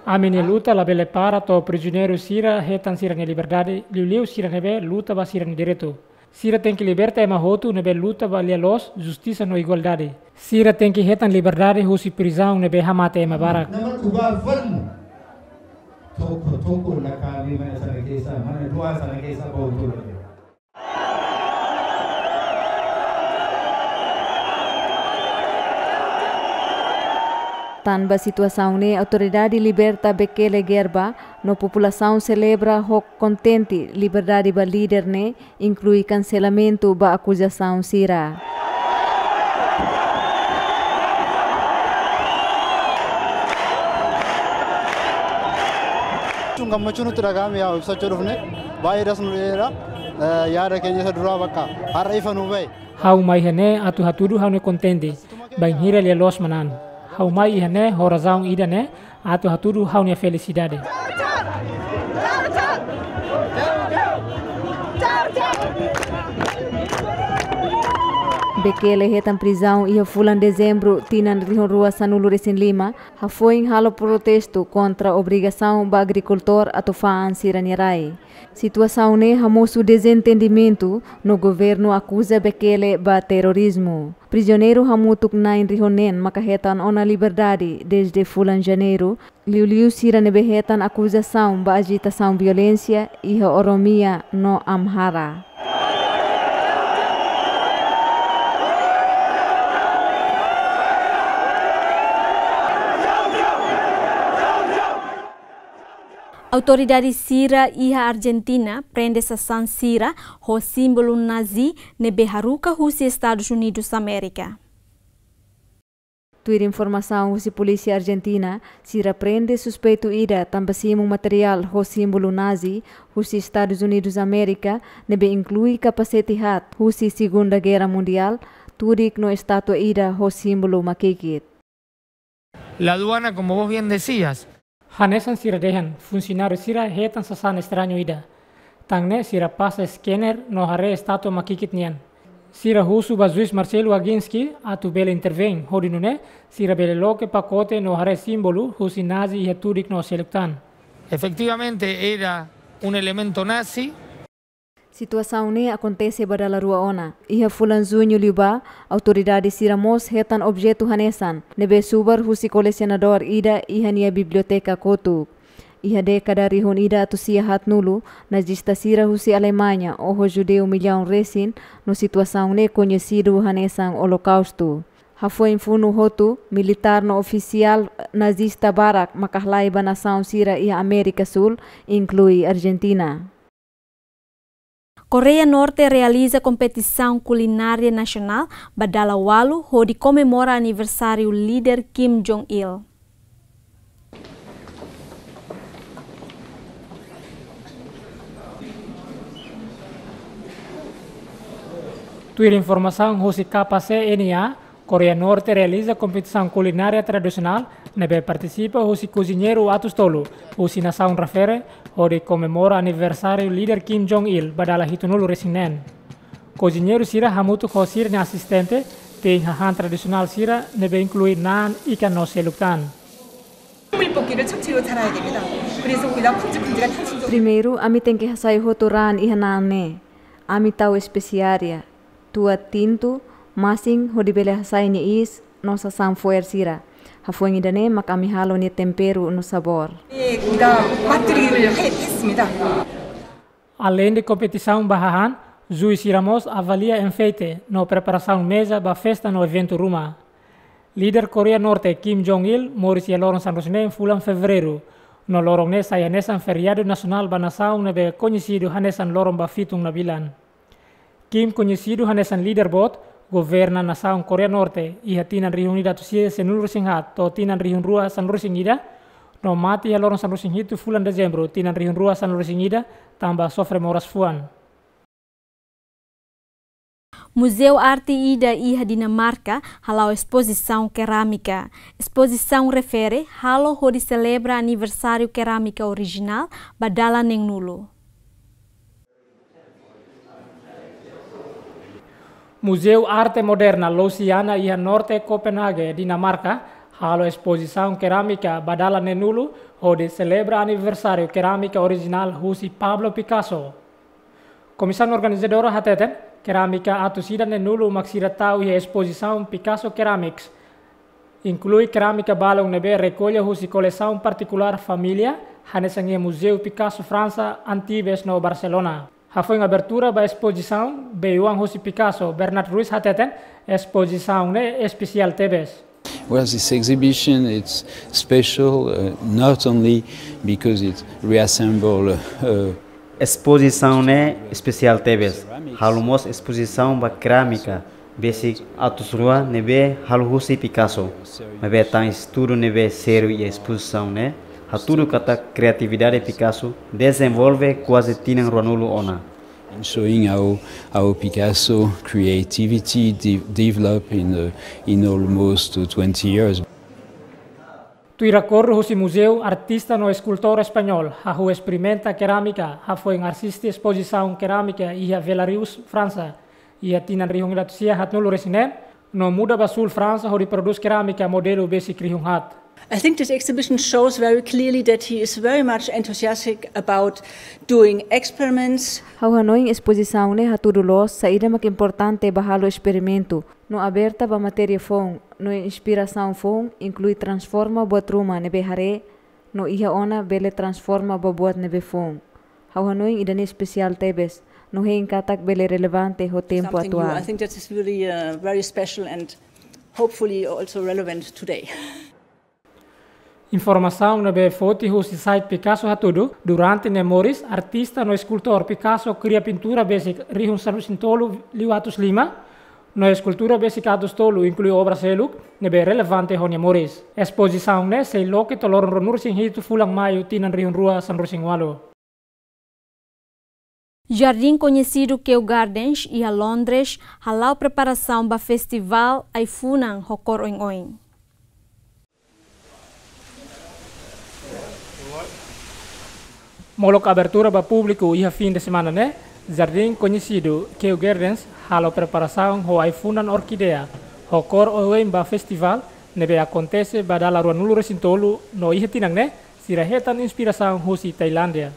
Ami-nia luta labele para to'o prizioneiru sira hetan sira-nia liberdade, liuliu sira ne'ebé luta ba sira-nia direitu. Sira tenke liberta ema hotu ne'ebé luta ba lia-loos, justisa no igualdade. Sira tenke hetan liberdade husi prizaun ne'ebé hamate ema barak. Tanba situasaun ne'e, autoridade liberta Bekele Gerba no populasaun selebra ho kontente liberdade ba líder ne'e, inklui kanselamentu ba akuzasaun sira. Tunga machunu tragami ya, usa chorufne, bai das no era, eh, ya da kenya sa duraba ka, har ifa no bai. Ha'u mai iha ne'e atu hatudu ha'u-nia kontente, bainhira lia loos manán. Ha'u mai iha ne'e ho razaun ida ne'e, atu hatudu ha'u-nia felisidade. Bekele hetan prizaun iha fulan Dezembru tinan rihun rua sanulu resin lima, hafoin halo protestu kontra obrigasaun ba agrikultór atu fa'an sira-nia rai. Situasaun ne'e hamosu dezentendimentu no governu akuza Bekele ba terorizmu. Prizioneiru hamutuk na'in rihun neen maka hetan ona liberdade dezde fulan Janeiru, liuliu sira ne'ebé hetan akuzasaun ba ajitasaun violénsia iha Oromia no Amhara. Autoridade sira iha Argentina prende sasán sira ho símbolu nazi ne'ebé haruka husi Estadus Unidus Amérika. Tuir informasaun husi polísia Argentina, sira prende suspeitu ida tanba simu materiál ho símbolu nazi husi Estadus Unidus Amérika, ne'ebé inklui kapasete haat husi Segunda Guerra Mundiál, tudik no estátua ida ho símbolu makikit. La aduana, como vos bien decías. Hanesan sira dehan, funsionáriu sira hetan sasán estrañu ida. Tan ne'e sira pasa scanner no haree estátua makikit nian. Sira husu ba juís Marcelo Aginski atu bele intervein, hodi nune'e sira bele loke pakote no haree símbolu husi nazi iha tudik no seluk tan. Efectivamente era un elemento nazi. Situasaun ne'e akontese ba dala rua ona. Iha fulan Juñu liubá, autoridade sira mós hetan objetu hanesan, ne'ebé subar husi kolesionadór ida iha nia biblioteka kotuk. Iha dékada rihun ida atus sia haatnulu, nazista sira husi Alemaña oho judeu millaun resin, no situasaun ne'e koñesidu hanesan Olokaustu. Hafoin funu hotu, militár no ofisiál nazista barak maka halai ba nasaun sira iha Amérika Súl, inklui Argentina. Koreia Norte realiza kompetisaun kulinária nasionál ba dala ualu hodi komemora aniversáriu líder Kim Jong-il. Tuir informasaun husi K C N A, Koreia Norte realiza kompetisaun kulinária tradisionál ne'ebé partisipa husi koziñeiru atus tolu husi nasaun refere, hodi komemora aniversáriu líder Kim Jong-il ba dala hitunulu resin neen. Koziñeiru sira hamutuk ho sira-nia asistente, tein hahán tradisionál sira ne'ebé inklui naan, ikan no seluk tan. Primeiru, ami tenke hasai hotu raan iha naan ne'e. Ami tau espesiaria, tua tintu, masin hodi bele hasai nia iis no sasán fo'er sira. Hafoin ida-ne'e mak ami halo nia temperu no sabór. Aleinde kompetisaun ba hahán, juís sira mós avalia enfeite no preparasaun meza ba festa no eventu ruma. Líder Koreia Norte Kim Jong-il moris iha loron sanulu-resin-neen fulan Fevereiru, no loron ne'e sai hanesan feriadu nasionál ba nasaun ne'ebé koñesidu hanesan loron ba fitun nabilan. Kim koñesidu hanesan líder boot, governa nasaun Koreia Norte iha tinan rihun ida atus sia sianulu-resin-haat to'o tinan rihun rua sanulu-resin-ida, no mate iha loron sanulu-resin-hitu fulan Dezembru tinan rihun rua sanulu-resin-ida, tanba sofre moras fuan. Muzeu arte ida iha Dinamarka hala'o espozisaun kerámika. Espozisaun refere halo hodi selebra aniversáriu kerámika orijinál ba dala neenulu. Muzeu Arte Moderna Louisiana iha Norte Copenhagen, Dinamarka, halo espozisaun kerámika ba dala neenulu hodi selebra aniversáriu kerámika orijinál husi Pablo Picasso. Komisaun organizadora hateten, kerámika atus ida neenulu mak sira tau iha espozisaun Picasso Ceramics, inklui kerámika balun ne'ebé rekolla husi kolesaun partikulár família, hanesan iha Muzeu Picasso Fransa, Antibes no Barcelona. Hafoin abertura ba espozisaun, bei-oan husi Picasso, Bernat Ruiz hateten, espozisaun ne'e espesiál tebes. Well, this exhibition, it's special, uh, not only because it reassemble, uh, Espozisaun ne'e espesiál tebes. Halo mós espozisaun ba serámika, besik atus rua ne'ebé halo husi Picasso. Maibé tan estudu ne'ebé sériu iha espozisaun ne'e hatudu katak kriatividade Picasso dezenvolve kuaze tinan ruanulu ona. In showing how, how Picasso creativity de-, develop in, uh, in almost twenty years. Tuir akordu husi muzeu, artista no eskultór españól hahú esperimenta serámika hafoin asiste espozisaun serámika iha Velarius, Fransa, iha tinan rihun ida atus sia haatnulu resin neen, no muda ba súl Fransa hodi prodús serámika modelu besik rihun haat. I think this exhibition shows very clearly that he is very much enthusiastic about doing experiments. Ha'u hanoin espozisaun ne'e hatudu loos saida mak importante ba halo esperimentu, no aberta ba matéria foun, no inspirasaun foun, inklui transforma buat ruma ne'ebé haree, no iha ona bele transforma ba buat ne'ebé foun. Ha'u hanoin ida-ne'e espesiál tebes, no hein katak bele relevante ho tempu atuál. Something new. I think that is really, uh, very special and hopefully also relevant today. Informasaun ne'ebé foti husi site Picasso hatudu, durante nia moris, artista no eskultór Picasso kria pintura besik rihun sanulu resin tolu liu atus lima, no eskultura besik atus tolu, inklui obra seluk ne'ebé relevante ho nia moris. Espozisaun ne'e sei loke to'o loron ruanulu resin hitu fulan Maiu tinan rihun rua sanulu resin ualu. Jardín koñesidu Kew Gardens iha Londres hala'o preparasaun ba festivál ai-funan ho kór oin-oin. Molok abertura ba públiku iha fin de semana ne'e, jardín koñesidu Kew Gardens halo preparasaun ho ai-funan orkídea ho kór oin-oin ba festivál ne'ebé akontese ba dala ruanulu resin tolu, no iha tinan ne'e sira hetan inspirasaun husi Tailándia.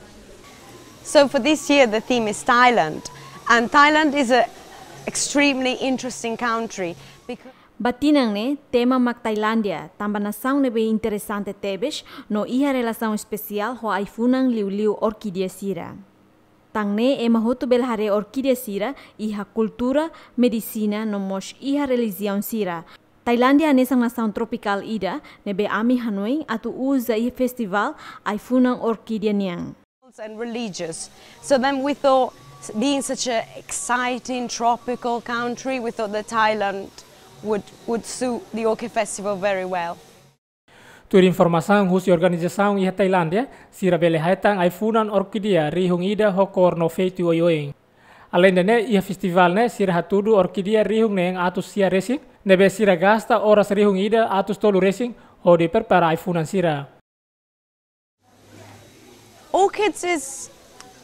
So for this year the theme is Thailand, and Thailand is a extremely interesting country because... Ba tinan ne'e tema mak Tailándia, tanba nasaun ne'ebé interesante tebes, no iha relasaun espesiál ho ai-funan liuliu orkídea sira. Tan ne'e ema hotu bele haree orkídea sira iha kultura, medisina, no mós iha relijiaun sira. Tailándia hanesan nasaun tropikál ida, ne'ebé ami hanoin atu uza iha festivál ai-funan orkídea nian. And religious. So then we thought, being such a exciting tropical country, we thought that Thailand would, would suit the Orchid Festival very well. Tuir informasaun husi organizasaun iha Tailándia, sira bele hetan ai-funan orkídea rihun ida ho kór no feito oioin. Aleinde ne'e, iha festivál ne'e sira hatudu orkídea rihun neen atus sia resin, ne'ebé sira gasta oras rihun ida atus tolu resin hodi prepara ai-funan sira. Orchids is,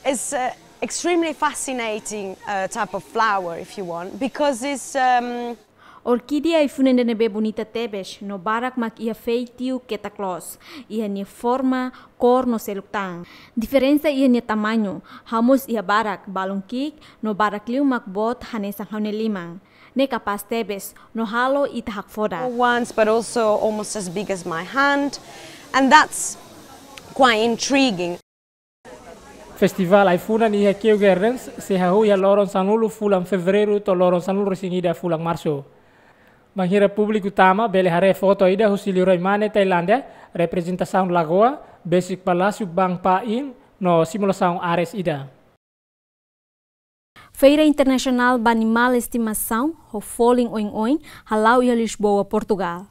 is, uh, extremely fascinating, uh, type of flower, if you want, because it's, um, Orkídea ai-funan ida ne'ebé bonita tebes, no barak mak iha feito ketak loos, iha nia forma, kór no seluk tan. Diferensa iha nia tamañu, ha'u mós iha barak, balun ki'ik, no barak liu mak boot hanesan ha'u-nia liman. Ne'e kapás tebes, no halo ita hakfodak. Ones, but also almost as big as my hand, and that's quite intriguing. Festivál ai-funan iha Kew Gardens sei hahú iha loron sanulu fulan Fevereiru to'o loron sanulu resin ida fulan Marsu. Bainhira públiku tama, bele haree foto ida husi liurai mane Tailándia, reprezentasaun lagoa, besik Palásiu Bang Pa Inn, no simulasaun ares ida. Feira Internasionál ba Animál Estimasaun ho Folin Oin-oin hala'o iha Lisboa, Portugál.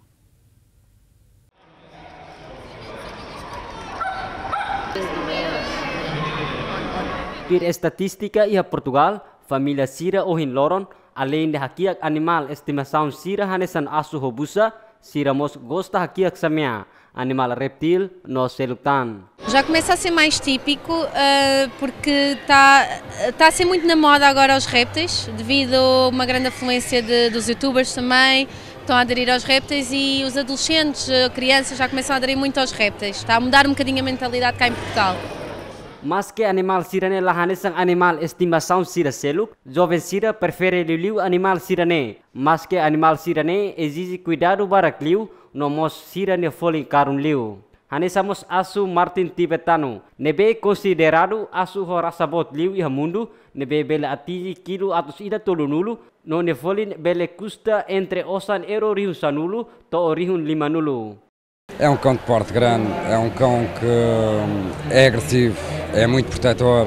Tuir estatístika iha Portugál, família sira ohin loron, aleinde hakiak animál estimasaun sira hanesan asu ho busa, sira mós gosta hakiak samea, animál reptíl no seluk tan. Já começa a ser mais típico, eh, porque tá, tá a ser muito na moda agora os répteis, devido a uma grande afluência de, dos youtubers também, que estão a aderir aos répteis, e os adolescentes, eh, crianças já começam a aderir muito aos répteis. Está a mudar um bocadinho a mentalidade cá em Portugal. Maske animál sira-ne'e la hanesan animál estimasaun sira seluk, joven sira prefere liuliu animál sira-ne'e. Maske animál sira-ne'e ezije kuidadu barak liu, no mós sira-nia folin karun liu. Hanesan mós asu Martin Tibetano, ne'ebé konsideradu asu ho rasa boot liu iha mundu, ne'ebé bele atinji kilu atus ida tolunulu, no nia folin bele kusta entre osan euro rihun sanulu to'o rihun limanulu. É um cão de porte grande, é um cão que, hum, é agressivo, é muito protetor,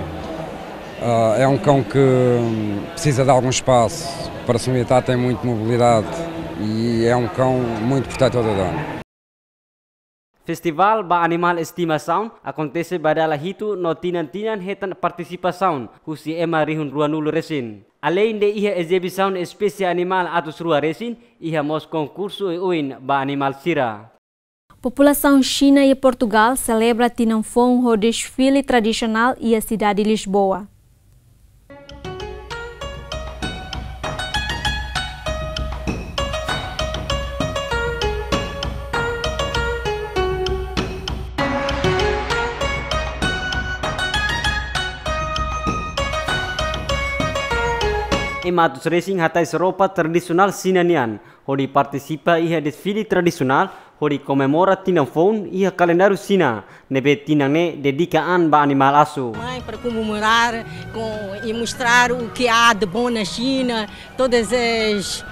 ah, é um cão que, hum, precisa de algum espaço para se movimentar, tem muita mobilidade e é um cão muito protetor do dono. Festivál ba animál estimasaun akontese ba dala hitu no tinan-tinan hetan partisipasaun husi ema rihun ruanulu resin. Aleinde iha ezibisaun espésie animál atus rua resin, iha mós konkursu oioin ba animál sira. Populasaun Xina iha Portugal selebra tinan foun ho desfile tradisionál iha sidade Lisboa. Ema atus resin hatais roupa tradisionál Xina nian, hodi partisipa iha desfile tradisionál, hodi komemora tinan foun iha kalendáriu Xina, ne'ebé tinan ne'e dedika an ba animál asu. Mãe, para comemorar com, e mostrar o que há de bom na China, todas as,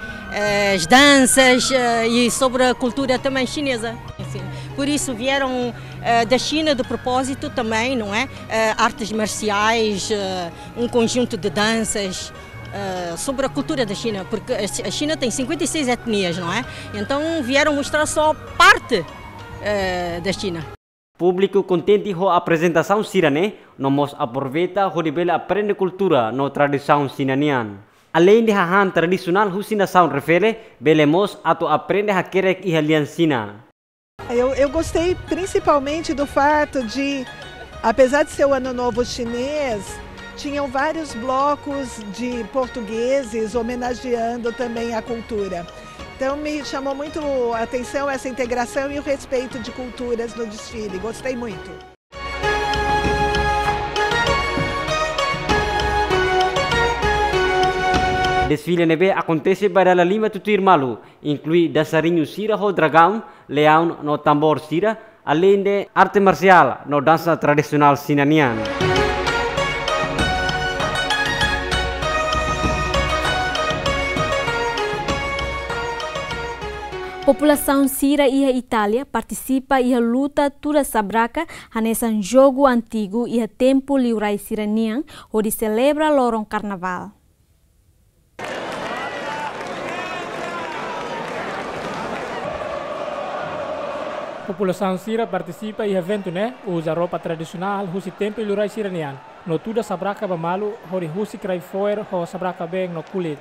as danças, eh, e sobre a cultura também chinesa. Assim, por isso vieram, eh, da China de propósito também, não é? Eh, artes marciais, eh, um conjunto de danças, eh, sobre a cultura da China, porque a, a China tem cinquenta e seis etnias, não é? Então vieram mostrar só parte, eh, da China. Públiku kontente ho aprezentasaun sira-ne'e, no mós aproveita hodi bele aprende kultura no tradisaun Xina nian. Aleinde hahán tradisionál husi nasaun refere, bele mós atu aprende hakerek iha lian Xina. Eu, eu gostei principalmente do fato de, apesar de ser o Ano Novo chinês, tinham vários blocos de portugueses homenageando também a cultura. Então, me chamou muito a atenção essa integração e o respeito de culturas no desfile. Gostei muito. Desfile ne'ebé akontese ba dala lima tutuir malu, inklui dansarinhu sira ho dragaun, leaun no tambór sira, aleinde arte marsiál no dansa tradisionál Xina nian. Populasaun sira iha Itália partisipa iha luta tuda sabraka hanesan jogu antigu iha tempu liurai sira nian hodi selebra loron karnavál. Populasaun sira partisipa iha eventu ne'e uza roupa tradisionál husi tempu liurai sira nian, no tuda sabraka ba malu hodi husik rai-fo'er ho sabraka been no kulit.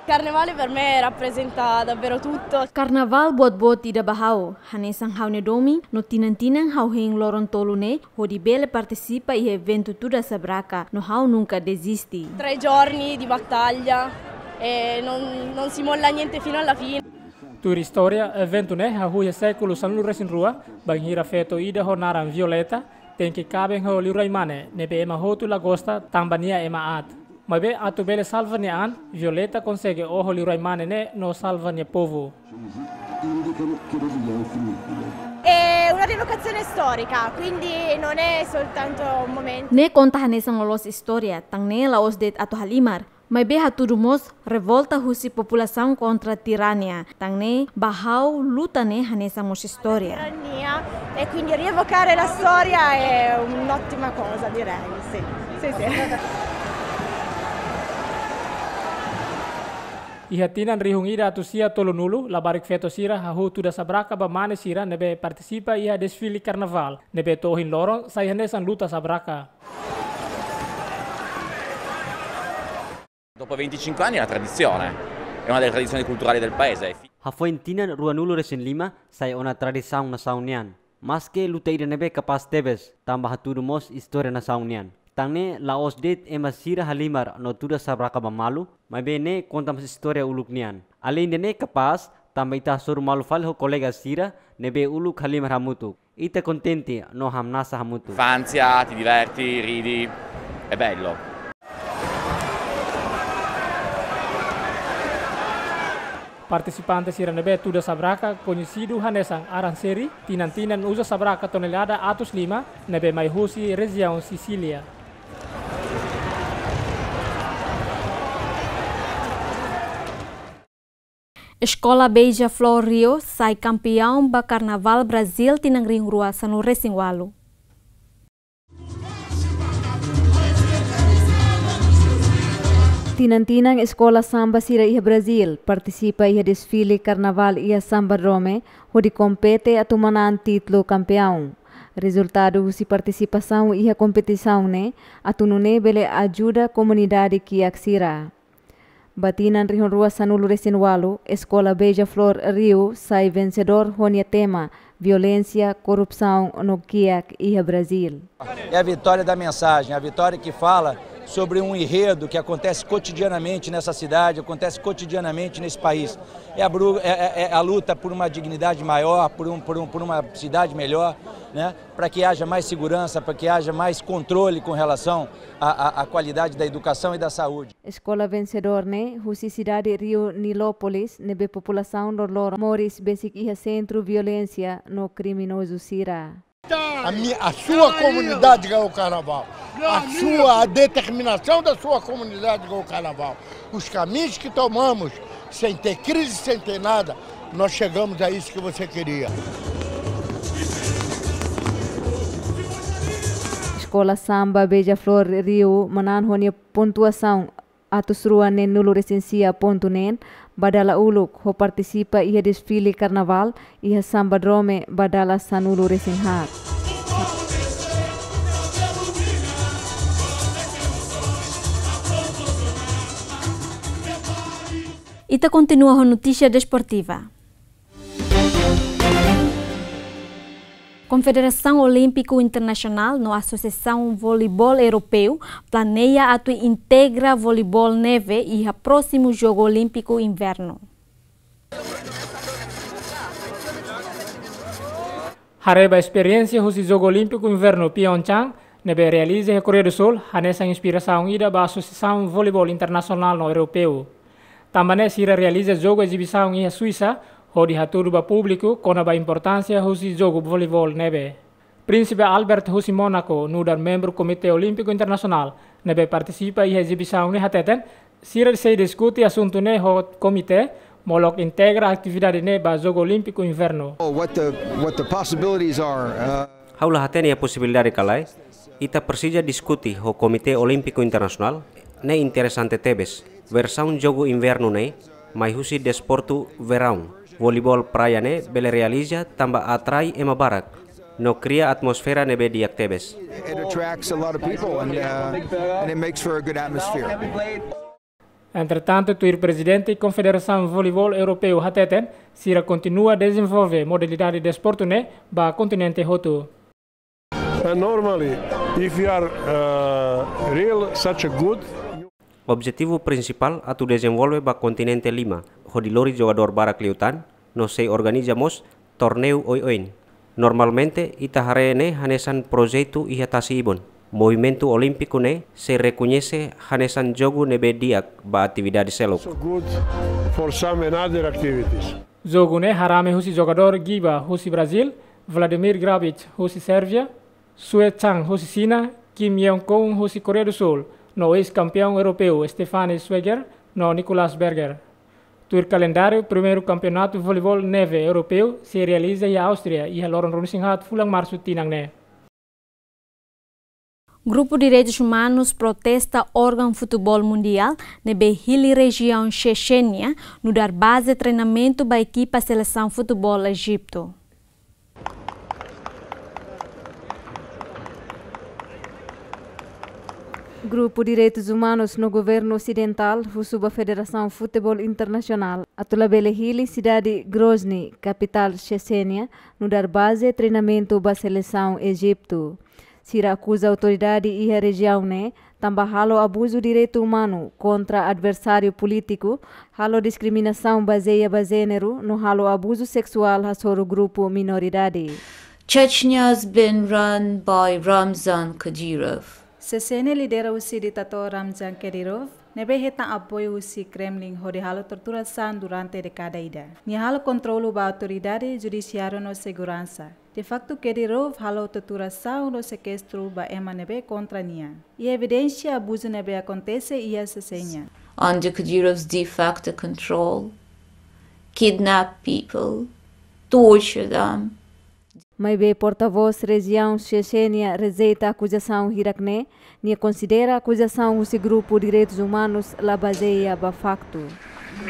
Carnevale per me rappresenta davvero tutto. Karnavál boot-boot ida ba ha'u, hanesan ha'u-nia domin, no tinan-tinan ha'u hein loron tolu ne'e, hodi bele partisipa iha eventu tuda sabraka, no ha'u nunka deziste. Tre giorni di battaglia e non, non si molla niente fino alla fine. Tuir istória, eventu ne'e hahú iha sékulu sanulu resin rua, bainhira feto ida ho naran Violeta, tenke kaben ho liurai mane, ne'ebé ema hotu la gosta, tanba nia ema aat. Maibé atu bele salva nia an, Violeta konsege oho liurai mane ne'e no salva nia povu. È una rievocazione storica, quindi non è soltanto un momento. Ne'e konta hanesan loloos istória, tan ne'e la'ós de'it atu halimar. Maibé hatudu mós revolta husi populasaun kontra tirania. Tan ne'e ba ha'u luta ne'e hanesan mós istória. Tirannia, e quindi rievocare la storia è un'ottima cosa, direi, sì. Sì, sì. Iha tinan rihun ida atus sia tolunulu, labarik feto sira hahú tuda sabraka ba mane sira ne'ebé partisipa iha desfile karnavál, ne'ebé to'o ohin loron sai hanesan luta sabraka. Dopo venticinque anni è una tradizione, è una delle tradizioni culturali del paese. Hafoin tinan ruanulu resin lima sai ona tradisaun nasaun nian. Maske luta ida ne'ebé kapás tebes, tanba hatudu mós istória nasaun nian. Tan ne'e la'ós de'it ema sira halimar no tuda sabraka ba malu, maibé ne'e konta mós istória uluk nian. Aleinde ne'e kapás, tanba ita hasoru malu fali ho kolega sira ne'ebé uluk halimar hamutuk. Ita kontente no hamnasa hamutuk. Infanzia, ti diverti, ridi, è bello. Partisipante sira ne'ebé tuda sabraka koñesidu hanesan aranseri, tinan-tinan uza sabraka tonelada atus lima ne'ebé mai husi rejiaun Sisília. Eskola Beija-Flor Rio sai kampeaun ba Karnavál Brazil tinan rihun rua sanulu resin ualu. Tinan-tinan eskola samba sira iha Brazil partisipa iha desfile karnavál iha Sambadrome, hodi kompete atu manán títulu kampeaun. Rezultadu husi partisipasaun iha kompetisaun ne'e, atu nune'e bele ajuda komunidade kiak sira. Ba tinan rihun rua sanulu resin ualu, Eskola Beija-Flor Rio sai vensedór ho nia tema violénsia, korrupsaun no kiak iha Brazil. É a vitória da mensagem, a vitória que fala sobre um enredo que acontece cotidianamente nessa cidade, acontece cotidianamente nesse país. É a, bru- é- é- é a luta por uma dignidade maior, por, um, por, um, por uma cidade melhor, né? Para que haja mais segurança, para que haja mais controle com relação à, à- à qualidade da educação e da saúde. Eskola vensedór ne'e husi sidade Rio Nilópolis, ne'ebé populasaun loroloron moris besik iha sentru violénsia no kriminozu sira. A minha, a sua comunidade ganhou o carnaval. A sua, a determinação da sua comunidade ganhou o carnaval. Os caminhos que tomamos, sem ter crise, sem ter nada, nós chegamos a isso que você queria. Eskola Samba Beija-Flor Rio manán ho nia pontuasaun atus rua neen-nulu resin sia pontu neen ba dala uluk, ho partisipa iha desfile karnavál iha Sambadrome ba dala sanulu resin haat. Ita kontinua ho notísia desportiva. Konfederasaun Olímpiku Internasionál no Asosiasaun Voleibol Europeu planeia atu integra voleibol neve iha prósimu Jogu Olímpiku Invernu. Haree ba esperiénsia husi Jogu Olímpiku Invernu Pyeongchang ne'ebé realiza iha Koreia do Súl, hanesan inspirasaun ida ba Asosiasaun Voleibol Internasionál no Europeu. Tanba ne'e sira realiza jogu ezibisaun iha Suisa, hodi hatudu ba públiku kona-ba importánsia husi jogu voleibol neve. Príncipe Albert husi Mónaco, nu'udar membru Komité Olímpiku Internasionál ne'ebé partisipa iha ezibisaun ne'e hateten, sira sei diskute asuntu ne'e ho komité, molok integra atividade ne'e ba Jogu Olímpiku Invernu. Oh, what the, what the possibilities are, uh, Ha'u la hatene iha posibilidade ka lae, ita presiza diskute ho Komité Olímpiku Internasionál, ne'e interesante tebes. Versaun Jogu Invernu ne'e mai husi desportu veraun. Voleibol praia ne'e bele realiza tanba atrai ema barak no kria atmosfera ne'ebé di'ak tebes. It attracts a lot of people and, uh, and it makes for a good atmosphere. Entretantu, tuir Prezidente Konfederasaun Voleibol Europeu hateten, sira kontinua dezenvolve modalidade desportu ne'e ba kontinente hotu. And normally, if you are, uh, real such a good Objetivu prinsipál atu dezenvolve ba kontinente lima, hodi lori jogadór barak liután, no sei organiza mós torneiu oioin. Normalmente, ita haree ne'e hanesan projetu iha tasi-ibun. Movimentu olímpiku ne'e sei rekoñese hanesan jogu ne'ebé di'ak ba atividade seluk. So good for some and other activities. Jogu ne'e harame husi jogadór Giba husi Brazil, Vladimir Grabic husi Sérvia, Sue Chang husi Xina, Kim Yeon Kong husi Koreia do Súl, no eis-kampeaun europeu Stefanie Swagger no Nicolas Berger. Tuir kalendáriu, primeiru kampeonatu voleibol neve europeu sei realiza iha Áustria, iha loron ruanulu-resin-haat fulan Marsu tinan ne'e. Grupu Direitus Umanus protesta órgaun futeból mundiál ne'ebé hili rejiaun Xexénia, nu'udar baze treinamentu ba ekipa selesaun futeból Ejitu. Grupu Direitus Umanus no governu osidentál husu ba Federasaun Futeból Internasionál atu labele hili sidade Grozny, kapitál Xexénia, nu'udar baze treinamentu ba selesaun Ejitu. Sira akuza autoridade iha rejiaun ne'e tanba halo abuzu direitu umanu kontra adversáriu polítiku, halo diskriminasaun bazeia ba jéneru, no halo abuzu seksuál hasoru grupu minoridade. Chechnya has been run by Ramzan Kadyrov. Xexénia lidera husi ditadór Ramzan Kadyrov, ne'ebé hetan apoiu husi Kremlin hodi halo torturasaun durante dékada ida. Nia halo kontrolu ba autoridade judisiáriu no seguransa. De facto, Kadyrov halo torturasaun no sekestru ba ema ne'ebé kontra nia. Iha evidénsia abuzu ne'ebé akontese iha Chechnya. Under Kadyrov's de facto control, kidnap people, torture them. Maibé portavós rejiaun Chechnya rejeita akuzasaun hirak-ne'e, nia konsidera akuzasaun husi grupu direitus umanus la bazeia ba faktu.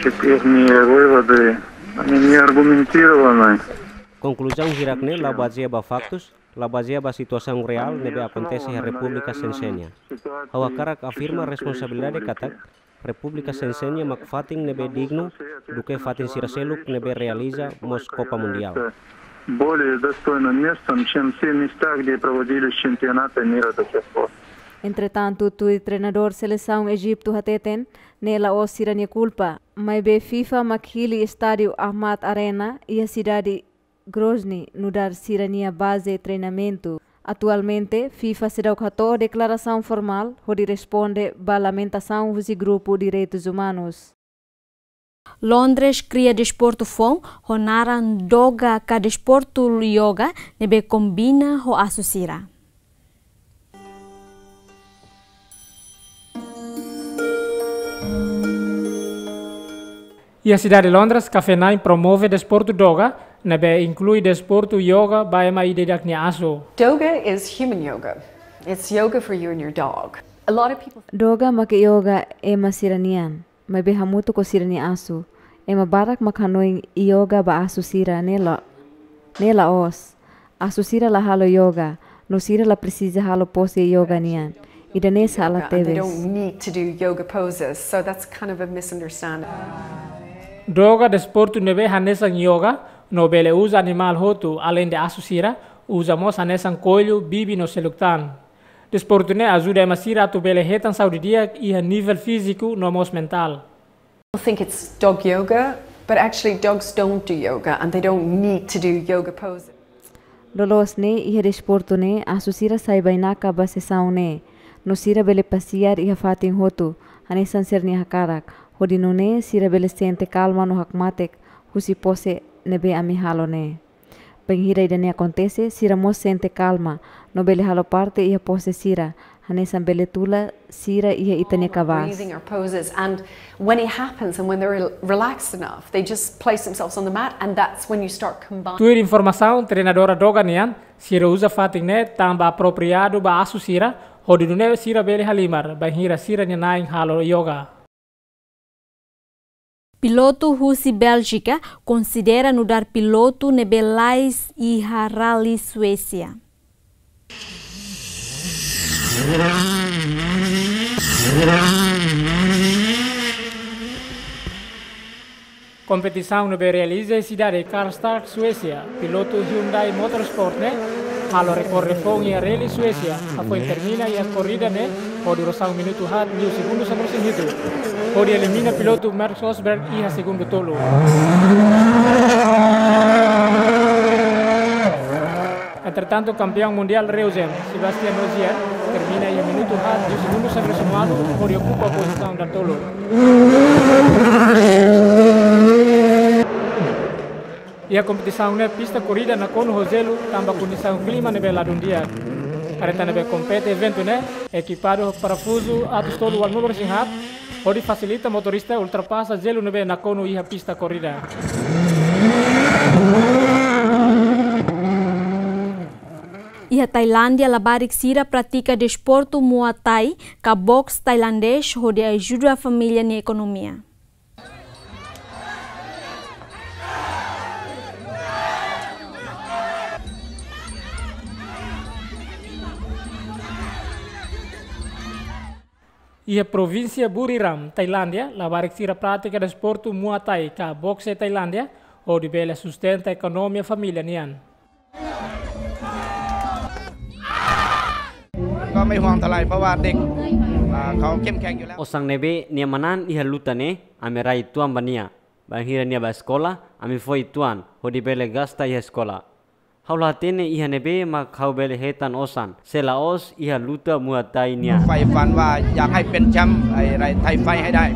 Все их выводы, они не аргументированы. Konkluzaun hirak-ne'e la bazeia ba faktus, la bazeia ba situasaun reál ne'ebé akontese iha Repúblika Chechnya. Ha'u hakarak afirma responsabilidade katak Repúblika Chechnya mak fatin ne'ebé dignu duké fatin sira seluk ne'ebé realiza mós Kopa Mundiál. Более достойным местом, чем те места, где проводились чемпионаты мира до сих пор. Entretantu, tuir treinadór selesaun Ejitu hateten, ne'e la'ós sira-nia kulpa, maibé FIFA mak hili estádiu Akhmat Arena iha sidade Grozny nu'udar sira-nia baze treinamentu. Atualmente, FIFA seidauk hato'o deklarasaun formál hodi responde ba lamentasaun husi grupu direitus umanus. Londres kria desportu foun ho naran Doga ka desportu yoga ne'ebé kombina ho asu sira. Iha sidade Londres, Café Nine promove desportu doga, ne'ebé inklui desportu yoga ba ema ida-idak nia asu. Doga is human yoga. It's yoga for you and your dog. A lot of people Doga mak yoga ema sira-nian, maibé hamutuk ho sira-nia asu. Ema barak mak hanoin yoga ba asu sira ne'e la, ne'e la'ós. Asu sira la halo yoga, no sira la presiza halo pose yoga nian. Ida-ne'e sala tebes. And they don't need to do yoga poses, so that's kind of a misunderstanding. Doga desportu ne'ebé hanesan yoga, no bele uza animál hotu, aleinde asu sira, uza mós hanesan koillu, bibi no seluk tan. Desportu ne'e ajuda ema sira atu bele hetan saúde di'ak iha nivel fíziku no mós mentál. People think it's dog yoga, but actually dogs don't do yoga and they don't need to do yoga poses. Loloos ne'e, iha desportu ne'e, asu sira sai bainaka ba sesaun ne'e, no sira bele pasiar iha fatin hotu, hanesan sira-nia hakarak, hodi nune'e sira bele sente kalma no hakmatek husi pose ne'ebé ami halo ne'e. Bainhira ida-ne'e akontese, sira mós sente kalma, no bele halo parte iha pose sira, hanesan bele tula sira iha ita-nia kabaas. Breathing or poses, and when it happens and when they're rel-, relaxed enough, they just place themselves on the mat, and that's when you start combining. Tuir informasaun treinadora doga nian, sira uza fatin ne'e tanba apropriadu ba asu sira, hodi nune'e sira bele halimar, bainhira sira-nia na'in halo yoga. Pilotu husi Béljika konsidera nu'udar pilotu ne'ebé lais iha Rally Suésia. Kompetisaun ne'ebé realiza iha sidade Karlstad, Suésia, pilotu Hyundai Motorsport ne'e halo rekorde foun iha Rally Suésia, hafoin termina iha korrida ne'e ho durasaun minutu haat liu segundu sanulu-resin-hitu, hodi elimina pilotu Mark Rosberg iha segundu tolu. Entretantu, kampeaun mundiál Reuzen, Sebastian Ogier, termina iha minutu haat liu segundu sanulu-resin-ualu, hodi okupa pozisaun datolu. Iha kompetisaun ne'e pista korrida nakonu ho jelu tanba kondisaun klima ne'ebé ladún di'ak. Karreta ne'ebé kompete eventu ne'e ekipadu ho parafuzu atus tolu ualunulu-resin-haat, hodi fasilita motorista ultrapasa jelu ne'ebé nakonu iha pista korrida. Iha Tailándia, labarik sira pratika desportu Muay Thai ka boxe tailandés hodi ajuda família nia ekonomia. Iha provínsia Buriram, Tailándia, labarik sira pratika desportu Muay Thai ka boxe Tailándia, hodi bele sustenta ekonomia família nian. Osan ne'ebé nia manán iha luta ne'e, ami rai uitoan ba nia. Bainhira nia bá eskola, ami fó uitoan, hodi bele gasta iha eskola. Ha'u la hatene iha ne'ebé mak ha'u bele hetan osan, se la'ós iha luta Muay Thai nian. ไฟฟันว่าอยากให้เป็นแชมป์ไอ้ไรไทยไฟท์ให้ได้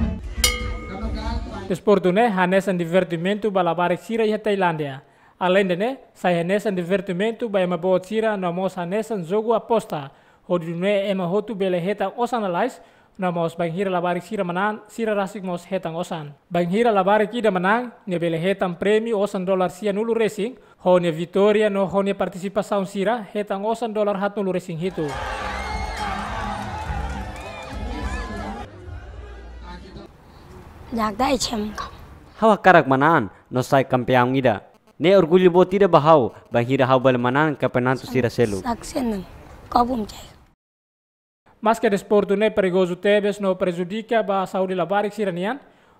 Desportu ne'e hanesan divertimentu ba labarik sira iha Tailándia. Alende ne'e, sai hanesan divertimentu ba ema boot sira no mós hanesan jogu aposta, hodi nune'e ema hotu bele hetan osan lalais, no mós bainhira labarik sira manán, sira rasik mós hetan osan. Bainhira labarik ida manán, nia bele hetan prémiu osan dolar sianulu resin, ho nia vitória no ho nia partisipasaun sira hetan osan dolar haatnulu resin hitu. อยากได้แชมป์ครับ Ha'u hakarak manán no sai kampeaun ida. Ne'e orgullu boot ida ba ha'u, bainhira ha'u bele manán kampeonatu sira seluk. สักเส้นหนึ่งก็ภูมิใจ Maske desportu ne'e perigozu tebes no prejudika ba saúde labarik sira nian,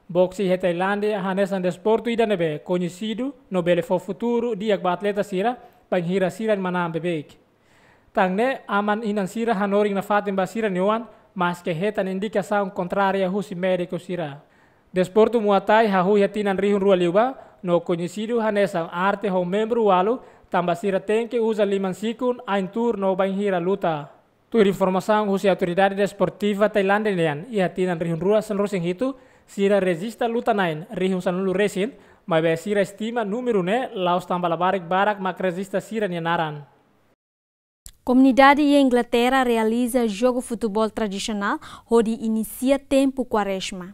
boxe iha Tailándia hanesan desportu ida ne'ebé koñesidu no bele fó futuru di'ak ba atleta sira, bainhira sira manán beibeik. Tan ne'e, aman-inan sira hanorin nafatin ba sira-nia oan, maske hetan indikasaun kontrária husi médiku sira. Desportu Muay Thai hahú iha tinan rihun rua liubá, no koñesidu hanesan arte ho membru ualu, tanba sira tenke uza liman sikun, ain tuur no bainhira luta. Tuir informasaun husi Autoridade Desportiva Tailándia nian, iha tinan rihun rua sanulu resin hitu, sira rejista luta-na'in rihun sanulu resin, maibé sira estima númeru ne'e la'ós tanba labarik barak mak rejista sira-nia naran. Komunidade iha Inglaterra realiza jogu futeból tradisionál hodi inisia tempu Kuarezma.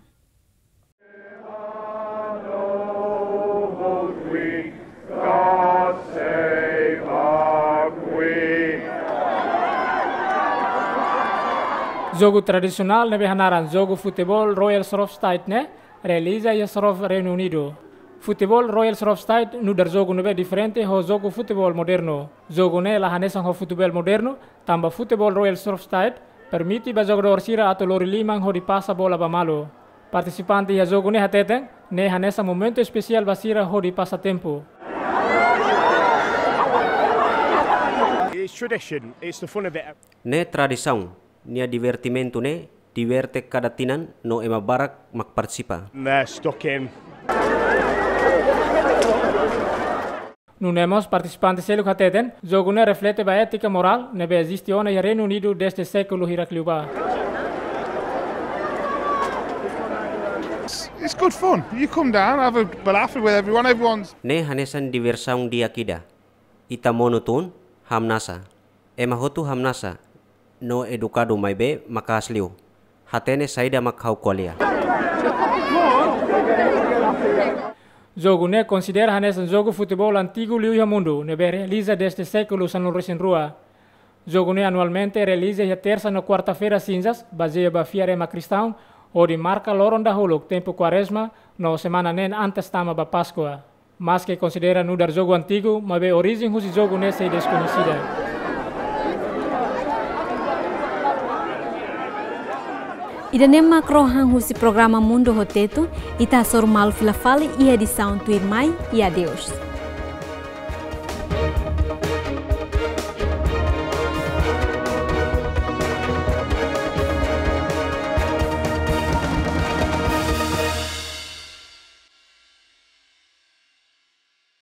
Jogu tradisionál ne'ebé hanaran jogu futeból Royal Shrovetide ne'e realiza iha Shroves, Reinu Unidu. Futeból Royal Shrovetide nu'udar jogu ne'ebé diferente ho jogu futeból modernu. Jogu ne'e la hanesan ho futeból modernu, tanba futeból Royal Shrovetide permite ba jogadór sira atu lori liman hodi pasa bola ba malu. Partisipante iha jogu ne'e hateten, ne'e hanesan momentu espesiál ba sira hodi pasa tempu. It's tradition, it's the fun of it. Ne'e tradisaun, nia divertimentu ne'e diverte kada tinan no ema barak mak partisipa. They're stuck in. Nune'e mós partisipante seluk hateten, jogu ne'e reflete ba étika morál ne'ebé eziste ona iha Reinu Unidu dezde sékulu hirak liubá. It's, it's good fun. You come down, have a laugh with everyone. Everyone's Ne'e hanesan diversaun di'ak ida. Ita monu tun, hamnasa. Ema hotu hamnasa, no edukadu maibé maka'as liu. Hatene saida mak ha'u ko'alia. Jogu ne'e konsidera hanesan jogu futeból antigu liu iha mundu, ne'ebé realiza dezde sékulu sanulu resin rua. Jogu ne'e anualmente realiza iha tersa no kuarta-feira sinzas, bazeia ba fiar ema kristaun, hodi marka loron dahuluk tempu Kuarezma, no semana neen antes tama ba Páskua. Maske konsidera nu'udar jogu antigu, maibé orijen husi jogu ne'e sei deskoñesida. Ida-ne'e mak rohan husi programa Mundu ho Tetun, ita hasoru malu fila fali iha edisaun tuirmai, i adeus.